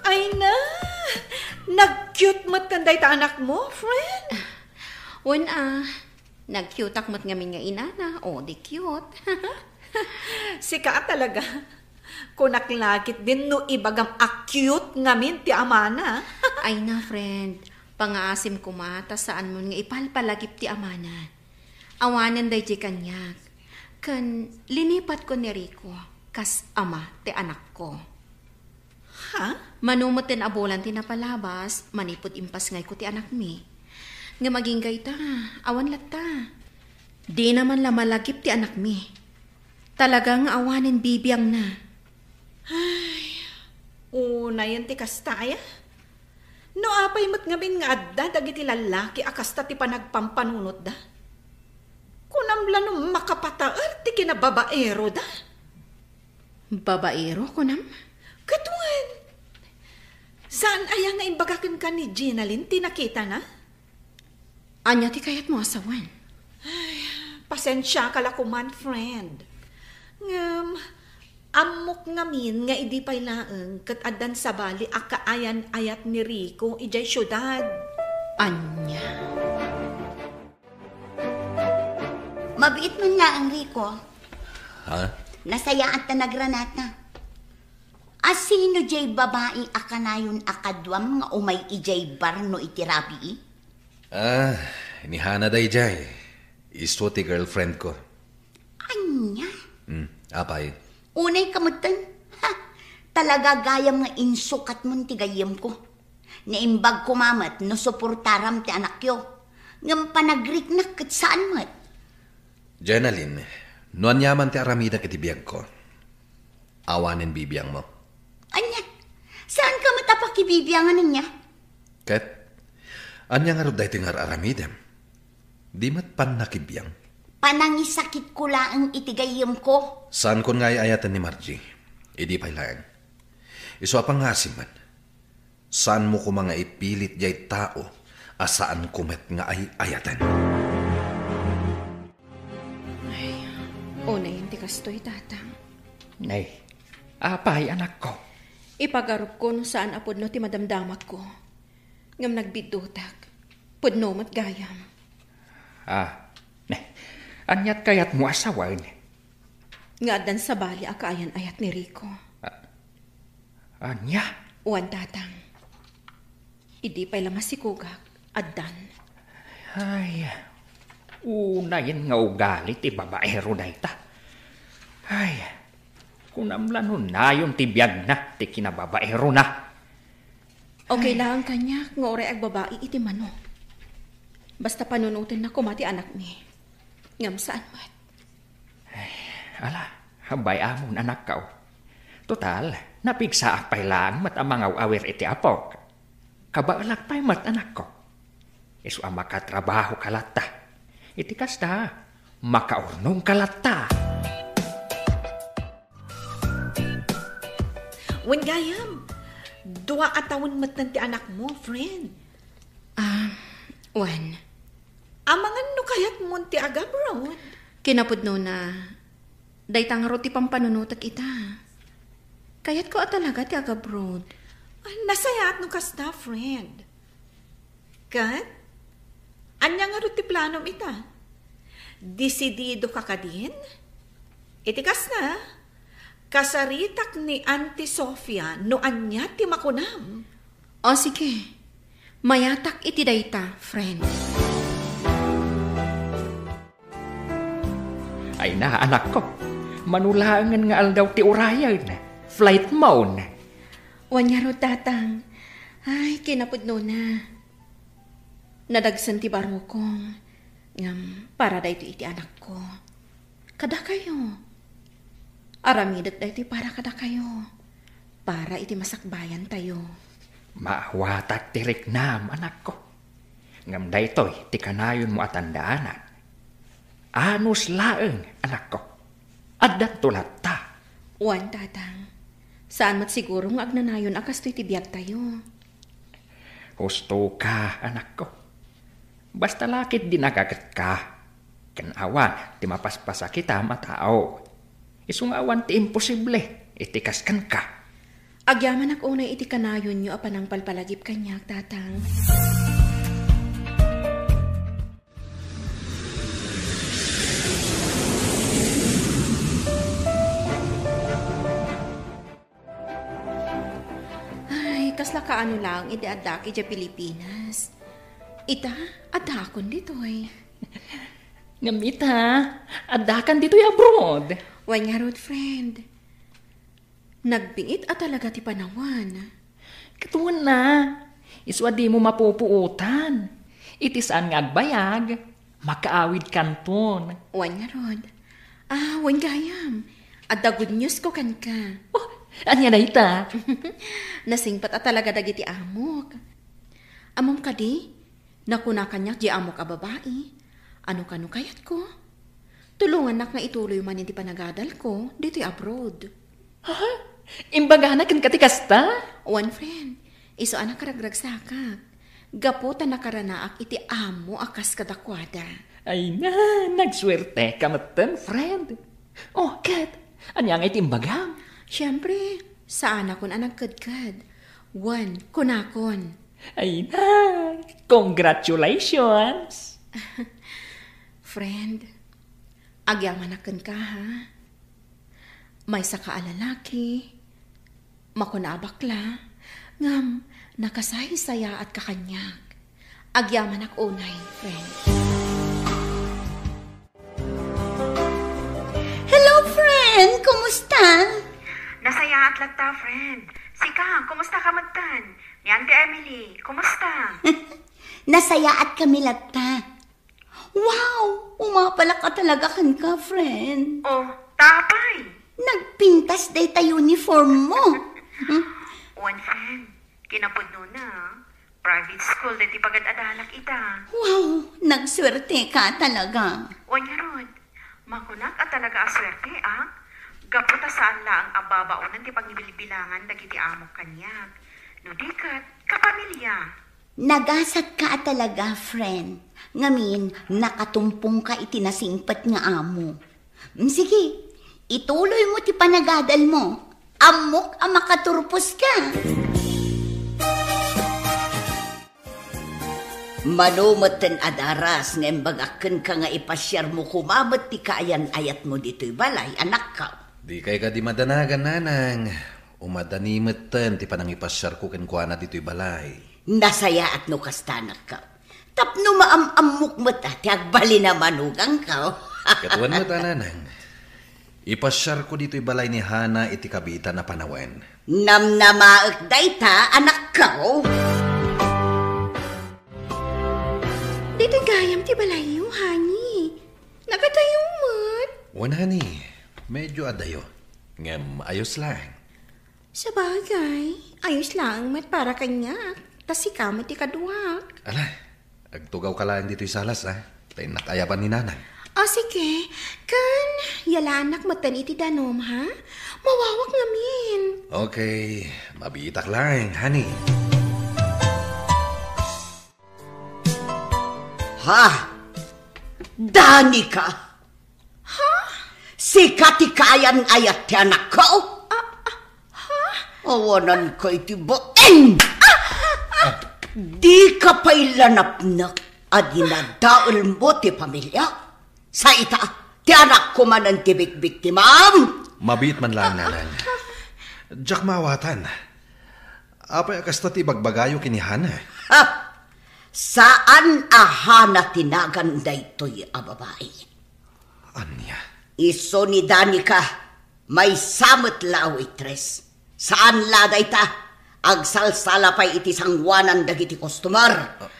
Ay na! Nag-cute met kan dayta anakmo, friend? Wen a, nag-cuteak met ngamin nga inana, o di cute. Sika a talaga. Kunak la ketdin no ibagam a cute ngamin ti amana. Ay na, friend. Pangaasim koma ta saanmon nga ipalpalagip ti amana. Awanen daydiay kaniak. Ken linipatko ni Rico kas ama ti anakko. Ha? Mano metten a bulan ti napalabas manipud impasngayko ti anakmi. Ngem agingga ita, awan latta. Dina man la malagip ti anakmi. Talaga nga awanen bibiangna. Ay, unayen ti kasta aya? No apay met ngamin nga adda dagiti lallaki a kasta ti panagpampanunotda? Kunam la no makapataer ti kinababaeroda? Babaero, kunam? Ket wen, saan aya nga imbaga kenka ni Ginaline ti nakitana? Ania ti kayatmo a sawen? Ay, pasensiaka la koman, friend. Ngem, ammok ngamin nga idi pay laeng ket addan sabali a kaayan-ayat ni Rico idiay siudad. Ania? Mabiit man laeng, Rico. Ha? Nasayaat ta nagranata. A sino jay babai a kanayon a kaduam nga umay idiay bar no iti rabii? Ah, ni Hana dayjay. Isu ti girlfriend ko. Ania? Hmm, apay? Unay ka metten? Ha! Talaga gayam nga insukatmon ti gayyemko. Naimbag koma met no suportaram ti anakyo. Ngem panagriknak ket saan met. Jenalyn, no aniaman ti aramidek iti biagko, awanen bibiangmo. Ania? Saan ka met a pakibibiangan ania? Ket, ania ngarud daytoy nga ar-aramidem? Di met pannakibiang? Panangisakitko laeng iti gayyemko. Saankon nga ay-ayaten ni Margie. Idi pay laeng. Isu a pangngaasim met. Saanmo koma nga ipilit jay tao a saanko met nga ay-ayaten. Ay, unayen ti kastoy, Tatang. Nay, apay, anakko? Ipagarupko no saan a pudno ti madamdamagko. Ngem nagbiddutak. Pudno met gayam. Ah, ne. Aniat kayatmo a sawen? Nga addan sabali a kaayan-ayat ni Rico. Ah, ania? Wen, Tatang. Idi pay la masikogak, addan. Ay, unayen nga ugali ti babaero dayta. Ay, kunam la no nayon ti biagna ti kinababaerona. Okay laeng kaniak nga uray agbabai iti mano. Basta panunotenna koma ti anakmi. Ngem saan met. Ala, bay-amon, anakko. Total, napigsaak pay laeng met a mangaw-awir iti apok. Kabaelak pay met, anakko. Isu a makatrabahoka latta. Iti kasta, makaurnongka latta. Wen gayam, dua a tawen metten ti anakmo, friend. Ah, wen. Amangan no kayatmon ti agabroad? Kinapudnona, dayta ngarud ti pampanunotek ita. Kayatko a talaga ti agabroad. Ah, nasayaat no kasta, friend. Ket, ania ngarud ti planom ita? Desididoka kadin? Iti kasta, kasaritak ni Auntie Sofia no ania ti makunam. O, sige. Mayatak iti dayta, friend. Ay na, anakko. Mano laengen nga aldaw ti urayen. Flight mo. Wen ngarud, Tatang. Ay, kinapudnona. Nadagsen ti barukong. Ngem para daytoy iti anakko. Kadakayo. Aramidek daytoy para kadakayo. Para iti masakbayantayo. Maawatak ti riknam, anakko. Ngem daytoy ti kanayonmo a tandaanan. Anus laeng, anakko. Addanto latta. Wen, Tatang. Saan met siguro nga agnanayon a kastoy ti biagtayo. Hustoka, anakko. Basta la ketdi nagagetka. Ken awan ti mapaspasakitam a tao. Isu nga awan ti imposible iti kas kenka. Agyamanak unay iti kanayonyo a panangpalpalagip kaniak, Tatang. Ay, kasla kaano laeng idi addaak idiay Pilipinas. Ita, addaakon ditoy. Ngem ita, addakan ditoy abroad. Wen ngarud, friend. Nagbiit a talaga ti panawen. Ket wen na, isu a dimo mapupuotan. Iti saan nga agbayag, makaawidkanton. Wen ngarud. Ah, wen gayam. Adda good news ko kenka. Oh, ania dayta? Nasingpet a talaga dagiti amok. Ammom kadi, nakuna kaniak di amok a babai, ano kano kayatko? Tulongannak nga ituloy manen ti panagadalko ditoy abroad. Ha? Imbagana kenka ti kasta? Wen, friend, isu a nakaragragsakak. Gapu ta nakaranaak iti amo a kas kadakuada. Ay na, nagsuerteka metten, friend. Oh, ket, ania ngay ti imbagam? Siempre, saanakon a nagkedked. Wen, kunakon. Ay na, congratulations! Friend, agyamanak kenka, ha? Maysaka a lalaki, Makuna a bakla, ngem nakasaysayaat ka kaniak. Agyamanak unay, friend. Hello, friend! Kumusta? Nasayaat latta, friend. Sika, kumusta ka metten? Ni Auntie Emily, kumusta? Nasayaat kami latta. Wow! Umapalak ka talaga kenka, friend. Oh, ta apay? Nagpintas dayta uniform mo. Hmm? Wen, friend, kinapudnona, private school daytoy pagad-adalak ita. Wow! Nagsuerte ka talaga. Wen ngarud, makunak a talaga a suerte, a? Gapu ta saan laeng a babaonen ti pangibilbilangan dagiti amok kaniak. No di ket, kapamilya. Nagasat ka a talaga, friend. Ngamin, nakatumpong ka iti nasingpet nga amo. Mm, sige, ituloy mo ti panagadal mo. Ammok a makaturpos ka. Mano metten a daras nga imbagak kenka nga ipasiar mo koma met ti kaayan-ayat mo ditoy balay, anakko. Dikay kadi madanagan, nanang. Umadani metten ti panangipasiarko kenkuana ditoy balay. Nasayaat no kasta, anakko. Tapno maam-ammok met a ti agbalin a manugangko. Ket wen met a, nanang. Ipasiarko ditoy balay ni Hana iti kabiitan a panawen. Namnamaek dayta, anakko. Ditoy gayam ti balayyo, honey. Nagadayo met. Wen, honey, medyo adayo. Ngem ayos laeng. Sabagay, ayos laeng met para kaniak. Ta sika met ti kaduak. Ala, agtugawka laeng ditoy salas, a? Ta innak ayaban ni nanang. O, sige. Ken, yalaannak metten iti danum, ha? Mawawak ngamin. Okay, mabiitak laeng, honey. Ha? Danica? Ha? Sika ti kaayan-ayat ti anakko? Ah, ah, ha? Awananka iti bain! Dika pay la napnek a dinadaelmo ti pamilia? Sa ita, ti anakko manen ti bikbiktimam? Mabiit man laeng, nanang. Diak maawatan. Apay a kasta ti ibagbagayo ken ni Hana? Ha! Saan a Hana ti nagan daytoy a babai. Ania? Isu ni Danica, maysa met la a waitress. Saan la dayta, agsalsala pay iti sangoanan dagiti customer. Ah,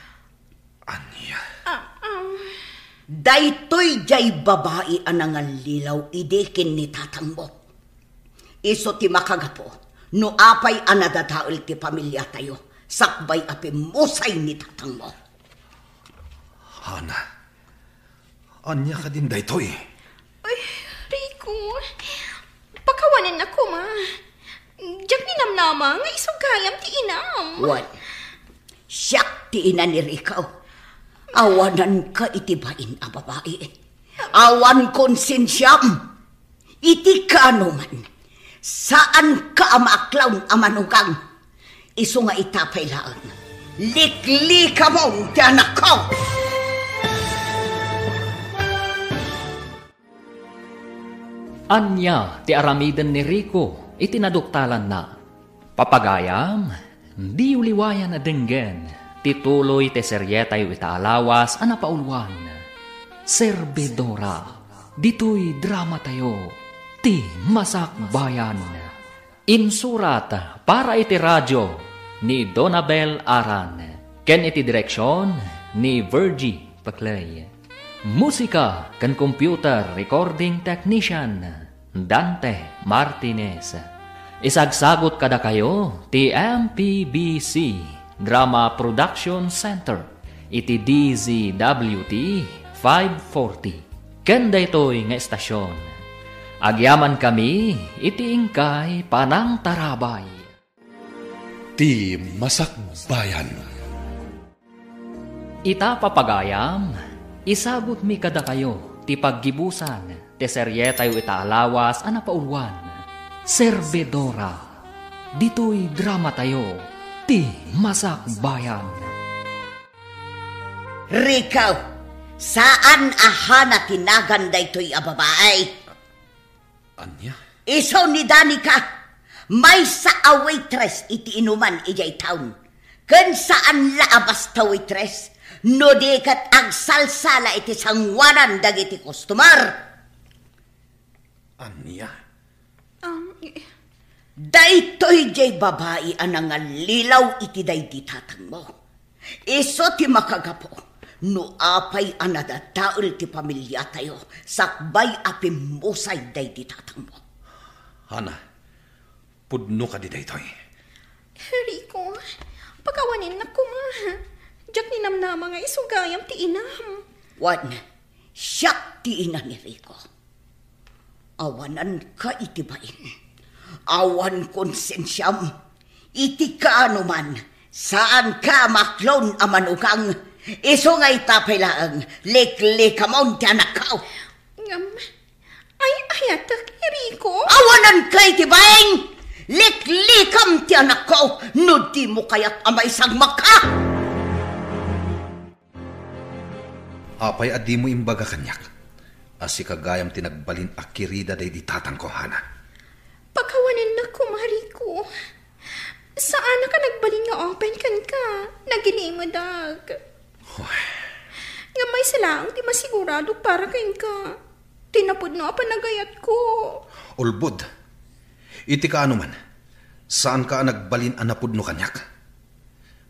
ania? Ah, ah. Daytoy diay babai a nangallilaw idi ken ni tatangmo. Isu ti makagapu no apay a nadadael ti pamiliatayo sakbay a pimmusay ni tatangmo. Hana, ania kadin daytoy? Ay, Rico, pakawanennak koma. Diak ninamnama nga isu gayam ti inam. Wen, siak ti ina ni Rico. Awananka iti bain a babai. Awan konsensiam. Iti kaanoman, saanka a maaklaw a manugang. Isu nga ita pay laeng, liklikamon ti anakko! Ania ti aramiden ni Rico iti naduktalanna? Papagayam, diyo liwayan a denggen ti tuloy ti serietayo ita a lawas a napauluan, Servidora. Ditoy dramatayo, Ti Masakbayan. Insurat para iti radio ni Donabel Aran ken iti direksion ni Virgie Paclay. Musika ken computer recording technician, Dante Martinez. Isagsagut kadakayo ti M P B C Drama Production Center iti D Z W T five forty. Ken daytoy nga estasion, agyamankami iti inkay panangtarabay. Ti Masakbayan. Ita, papagayam, isagutmi kadakayo ti paggibusan ti serietayo ita a lawas a napauluan, Servidora. Ditoy dramatayo, Ti Masakbayan. Rico, saan a Hana ti nagan daytoy a babae? Ania? Isu ni Danica. Maysa a waitress iti inuman idiay town. Ken saan la a basta waitress, no di ket agsalsala iti sangoanan dagiti customer. Ania? Um, i- Daytoy diay babai a nangallilaw iti daydi tatangmo. Isu ti makagapu no apay a nadadael ti pamiliatayo sakbay a pimmusay daydi tatangmo. Hana, pudno kadi daytoy? Rico, pakawanennak koma. Diak ninamnama nga isu gayam ti inam. Wen, siak ti ina ni Rico. Awananka iti bain. Awan konsensiam. Iti kaano man, saanka a maklon a manugang. Isu nga ita pay laeng, liklikamon ti anakko. Ngem, ay-ayatek, Rico. Awananka iti bain. Liklikam ti anakko no dimo kayat a maisagmakka. Apay a dimo imbaga kaniak a sika gayam ti nagbalin a kirida daydi tatangko, Hana? Pakawanennak koma, Rico. Saanak a nagbalin nga open kenka. Nagilimedak. Hoy. Ngem maysa laeng ti masiguradok para kenka. Ti napudno a panagayatko. Ulbod. Iti kaano man, saanka a nagbalin a napudno kaniak.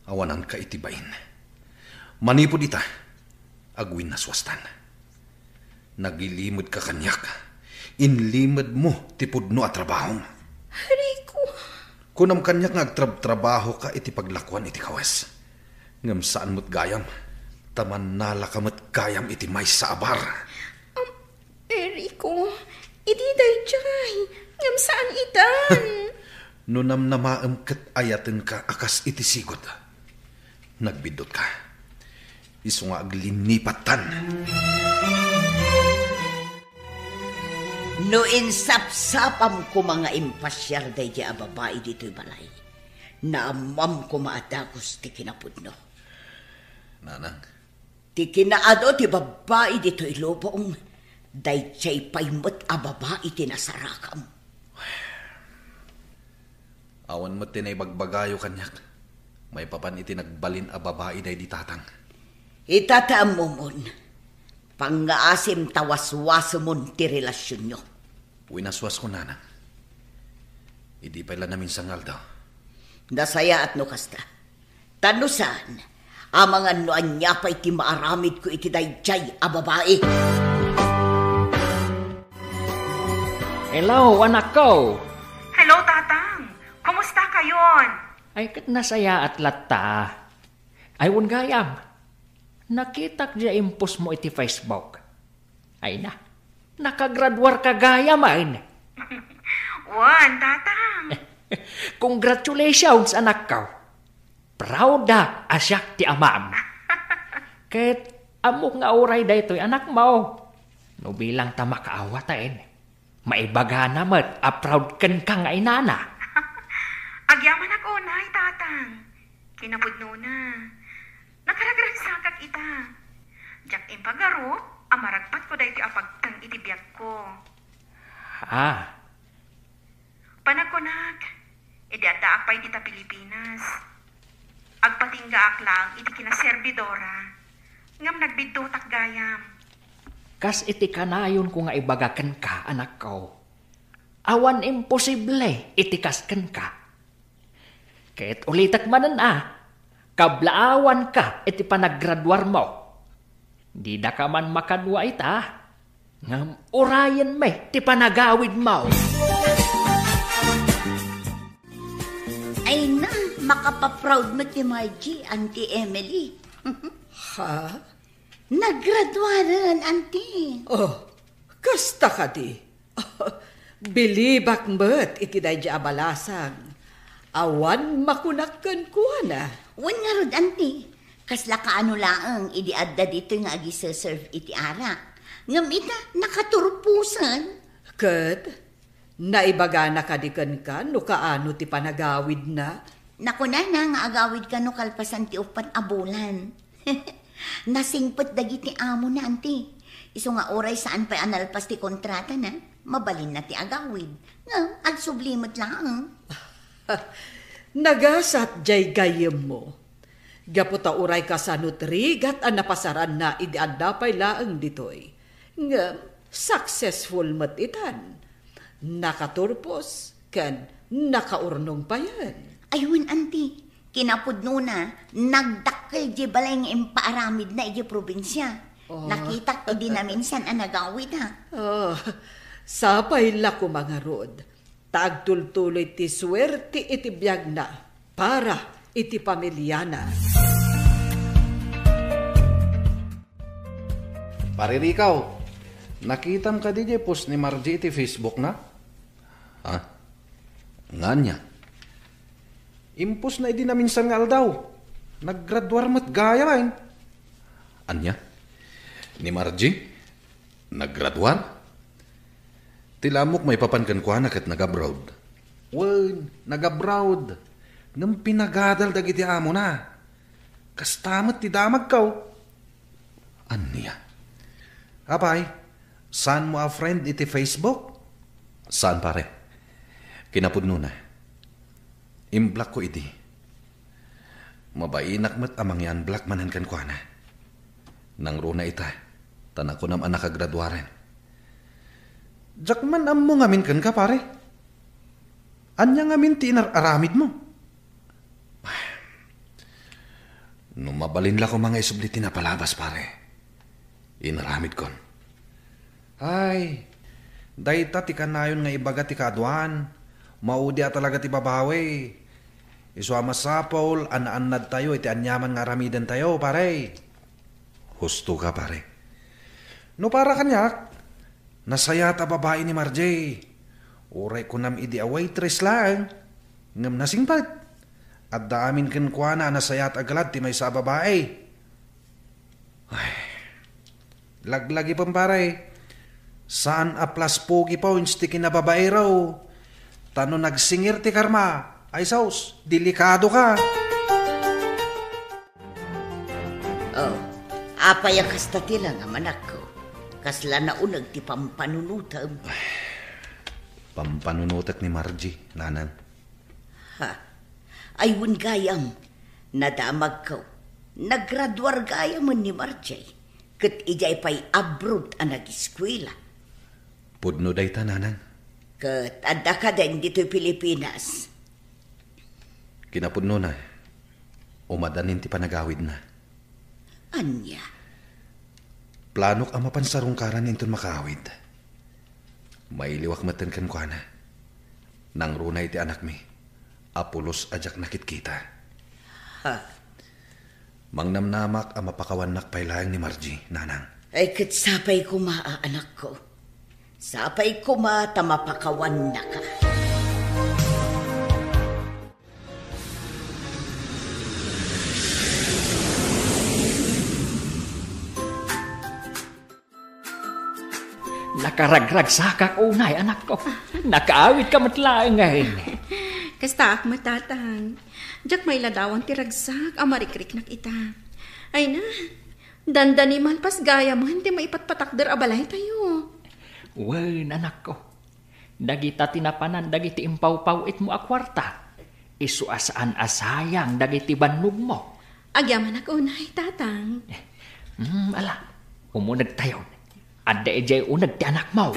Awananka iti bain. Manipud ita, agwinnaswastan. Nagilimedka kaniak. Inlimedmo ti pudno a trabahom. Rico. Kunam kaniak nga agtrabtrabahoka iti paglakuan iti kawes. Ngem saan met gayam, ta mannalaka met gayam iti maysa a bar. Am, Rico, idi daydiay, ngem saan itan. No namnamaem ket ayatenka a kas iti sigud. Nagbiddutka. Isu nga aglinnipattan. No insapsapam koma nga impasiar daydiay a babai ditoy balay, naammam koma a dagus ti kinapudno. Nanang. Ti kinaadu ti babbai ditoy lubong, daydiay pay met a babai ti nasarakam. Awan met ti naibagbagayo kaniak maipapan iti nagbalin a babai daydi tatang. Ita ti ammomon, pangngaasim ta waswasemon ti relasionyo. Winaswasko, Nanang. Idi pay la naminsan nga aldaw. Nasayaat no kasta. Ta no saan, amangan no ania pay ti maaramidko iti daydiay a babai. Hello, anakko! Hello, Tatang! Kumusta kayon? Ay, ket nasayaat latta. Ay, wen gayam. Nakitak diay impostmo iti Facebook. Ay na, nakagraduarka gayam. Wen, Tatang. Congratulations, anakko. Proud a siak ti amam. Ket ammok nga uray daytoy anakmo. No bilang ta makaawatan, maibagana met a proud kenka nga inana. Agyamanak unay, Tatang. Kinapudnona, nakaragransakak ita. Diak impagarup a maragpatko daytoy a pagteng iti biagko. Ah. Panagkunak, idi addaak pay dita Pilipinas, agpatinggaak laeng iti kinaserbidora, ngem nagbiddutak gayam. Kas iti kanayonko nga ibaga kenka, anakko, awan imposible iti kas kenka. Ket ulitek manen a, kablaawanka iti panagraduarmo. Didaka man makadua ita, ngem urayenmi ti panagawidmo. Ay na, makapaproud met ti Margie, Auntie Emily. Ha? Nagraduaren, Auntie. Oh, kasta kadi? Bilibak met iti daydi a balasang. Awan makunak kenkuana. Wen ngarud, Auntie, kasla kaano laeng idi adda ditoy nga agiseserve iti arak. Ngem ita, nakaturposen. Ket, naibagana kadi kenka no kaano ti panagawidna? Nakunana nga agawid kano kalpasan ti uppat a bulan. Nasingpet dagiti amona, Auntie. Isu nga uray saan pay a nalpas ti kontratana, Mabalinna ti agawid, ngem agsubli met laeng. Nagasat jay gayyemmo. Gapu ta uray kasano ti rigat a napasaranna idi adda pay laeng ditoy. Ngem successful met itan. Nakaturpos ken nakaurnong payen. Ay wen, anti, kinapudnona, nagdakkel di balay nga impaaramidna iti probinsia. Oh. Nakitak idi naminsan a nagawid, ha? Oh, sapay la koma ngarud. Ta agtultuloy ti suerte iti biagna para iti pamiliana. Pare Rico, nakitam kadi jay post ni Margie iti Facebook na? Ha? Ngania? Impostna idi naminsan nga aldaw. Naggraduar met gayam. Ania? Ni Margie? Naggraduar? Ti lamok maipapan kenkuana ket nag-abroad. Wen, nag-abroad. Ngem pinagadal dagiti amona. Kasta met ti damagko. Ania? Apay, saanmo a friend iti Facebook? Saan, pare. Kinapudnona, imblockko idi. Mabainak met a mangi-unblock manen kenkuana. Nangruna ita, ta nakunam a nakagraduaren. Diak man ammo ngamin kenka, pare. Ania ngamin ti inar-aramidmo? No mabalin la koma nga isubli ti napalabas, pare. Inaramidkon. Ay, dayta ti kanayon nga ibaga ti kaaduan. Maudi a talaga ti babawi. Isu a masapul a naannadtayo iti aniaman nga aramidentayo, pare. Husto ka, pare. No para kaniak, nasayaat a babai ni Margie. Uray kunam idi a waitress laeng, ngem nasingpet. Adda amin kenkuana a nasayaat a galad ti maysa a babai. Ay, laglagipem, pare. Saan a plus pogi points ti kinababairo. Ta no nagsingir ti karma, ay sus, delikado ka. Oh, apay a kasta ti langam, anakko? Kasla nauneg ti pampanunotem. Pampanunotek ni Margie, nanang. Ha? Ay wen gayam, nadamagko. Naggraduar gayamen ni Margie, ket idiay pay abroad a nagiskuela. Pudno dayta, nanang. Ket adda kaden ditoy Pilipinas? Kinapudnona, umadanin ti panagawidna. Ania? Planok a mapan sarungkaran inton makaawid. Mailiwak metten kenkuana. Nangruna iti anakmi a pulos a diak nakitkita. Ha? Mangnamnamak a mapakawannak pay laeng ni Margie, nanang. Ay, ket sapay koma a, anakko. Sapay koma ta mapakawannaka. Nakaragragsakak unay, anakko. Nakaawidka met laeng, eh. Kastaak met, tatang. Diak mailadawan ti ragsak a marikriknak ita. Ay na, dandani malpas gayamen ti maipatpatakder a balaytayo. Wen, anakko. Dagita ti napanan dagiti impawpaw-itmo a kuarta. Isu a saan a sayang dagiti bannogmo. Agyamanak unay, tatang. Hmm, ala, umunegtayon. Adda idiay uneg ti anakmo.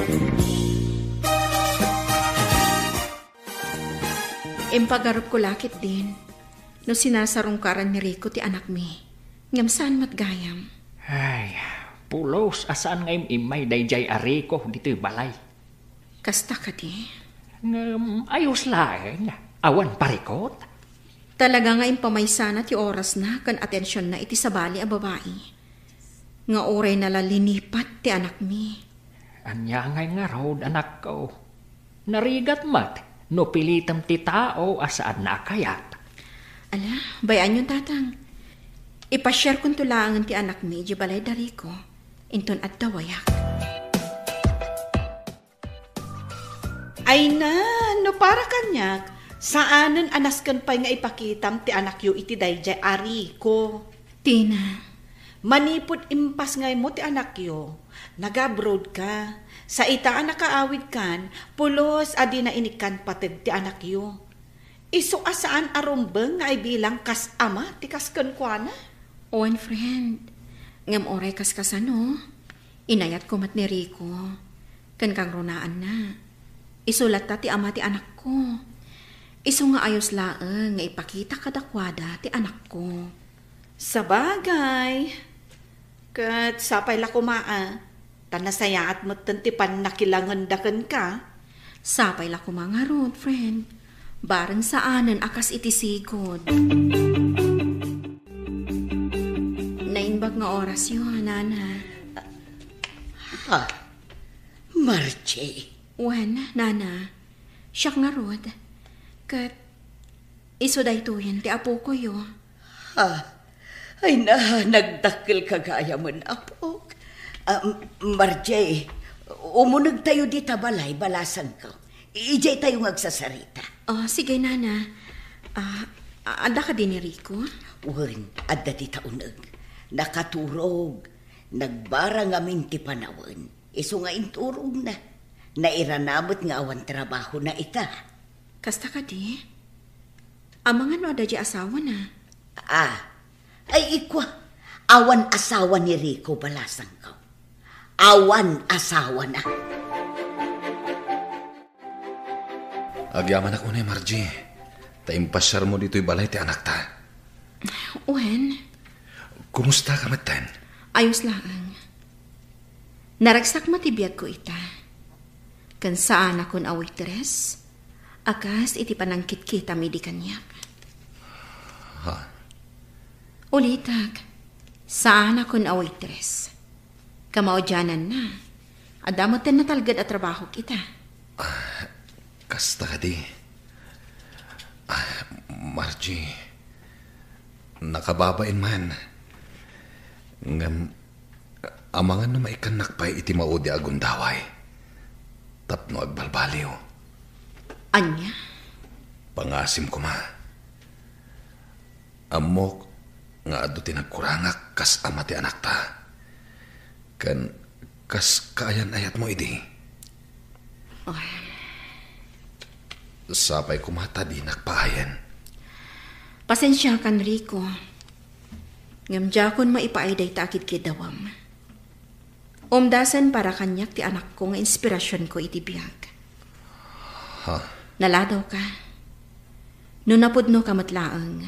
Impagarupko la ketdin no sinasarungkaran ni Rico ti anakmi. Ngem saan met gayam. Ay, pulos a saan nga im-immay daydiay a Rico ditoy balay. Kasta kadi? Ngem, ayos laeng. Awan parikot. Talaga nga impamaysana ti orasna ken atensionna iti sabali a babai. Nga uray nalalipat ti anakmi. Ania ngay ngarud, anakko? Narigat met no pilitem ti tao a saanna a kayat. Ala, bay-anyon, tatang. Ipasiarkonto laengen ti anakmi idiay balay da Rico. Inton adda wayak. Ay na, no para kaniak, saanen a nasken pay nga ipakitam ti anakyo iti daydiay a Rico. Tina. Manipud impasngaymo ti anakyo, nag-abroad ka, Sa ita a nakaawidkan, pulos a dina inikkan pateg ti anakyo. Isu a saan a rumbeng nga ibilang kas ama ti kas kenkuana. Wen, friend. Ngem uray kas kasano, inayatko met ni Rico. Ken kangrunaanna, isu latta ti ama ti anakko. Isu nga ayos laeng nga ipakita kadakuada ti anakko. Sabagay, ket sapay la koma a, ta nasayaat metten ti pannakilangenda kenka. Sapay la koma ngarud, friend. Bareng saanen a kas iti sigud. Naimbag nga orasyo, Nana. Ha? Margie? Wen, Nana. Siak ngarud. Ket isu daytoyen ti apokoyo. Ha? Ay na, nagdakkel ka gayamen, apok. Ah, M-, Margie, umunegtayo dita balay, balasangko. Idiay tayo nga agsasarita. Oh, sige, Nana. Ah, a-, adda kadi ni Rico? Wen, adda dita uneg. Nakaturog. Nagbara ngamin ti panawen. Isu nga inturogna. Nairana met nga awan trabahona ita. Kasta kadi? Amangan no adda diay asawana? Ah, ay ikwa, awan asawa ni Rico, balasangko. Awan asawana. Agyamanak unay, Margie, ta impasiarmo ditoy balay ti anakta. Wen? Kumusta ka metten? Ayos laeng. Naragsak met ti biagko ita. Ken saanakon a waitress, a kas iti panangkitkitami idi kaniak. Ha? Ulitek, saanakon a waitress. Kamaudiananna, adda metten natalged a trabahok ita. Ah, kasta kadi. Ah, Margie, nakababain man. Ngem, amangan no maikkannak pay iti maudi a gundaway tapno agbalbaliw. Ania? Pangasim koma. Ammok nga adu ti nagkurangak kas ama ti anakta. Ken kas kaayan-ayatmo idi. Ay. Sapay koma ta dinak paayen. Pasensiakan, Rico. Ngem diakon maipaay dayta a kidkidawem. Umdasen para kaniak ti anakko nga inspirasionko iti biag. Ha? Naladawka. No napudnoka met laeng,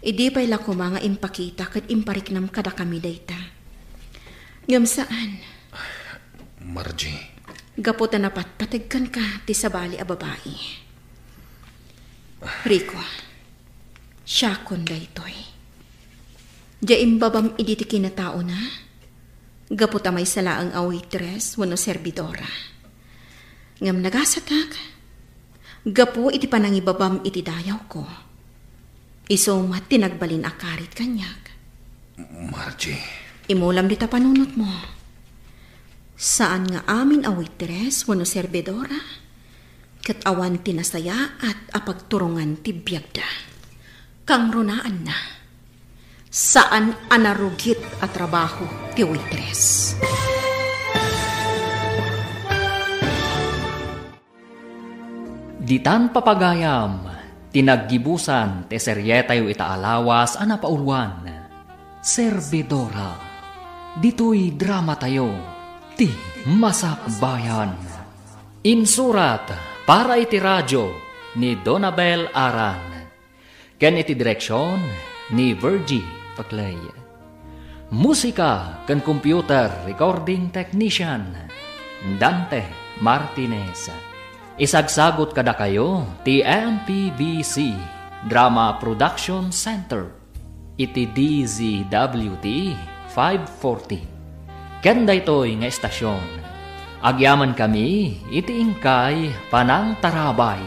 idi pay la koma nga impakita ket impariknam kadakami dayta. Ngem saan. Margie. Gapu ta napatpateg kenka ti sabali a babai. Rico, siakon daytoy. Diay imbabam idi ti kinataona, gapu ta maysa laeng a waitress wenno serbidora. Ngem nagasatak, gapu iti panangibabam iti dayawko, isu met ti nagbalin a karit kaniak. Margie. Imulam dita panunotmo. Saan nga amin a waitress wenno serbidora, ket awan ti nasayaat a pagturongan ti biagda. Kangrunaanna, saan a narugit a trabaho ti waitress. Ditan papagayam ti naggibusan ti serietayo ita a lawas a napauluan, Serbidora. Ditoy dramatayo, ti Masakbayan. Insurat para iti radio ni Donabel Aran, ken iti direksion ni Virgie Paclay. Musika ken computer recording technician, Dante Martinez. Isagsagut kadakayo ti M P B C Drama Production Center iti D Z W T five forty. Ken daytoy nga estasion, agyamankami iti inkay panangtarabay.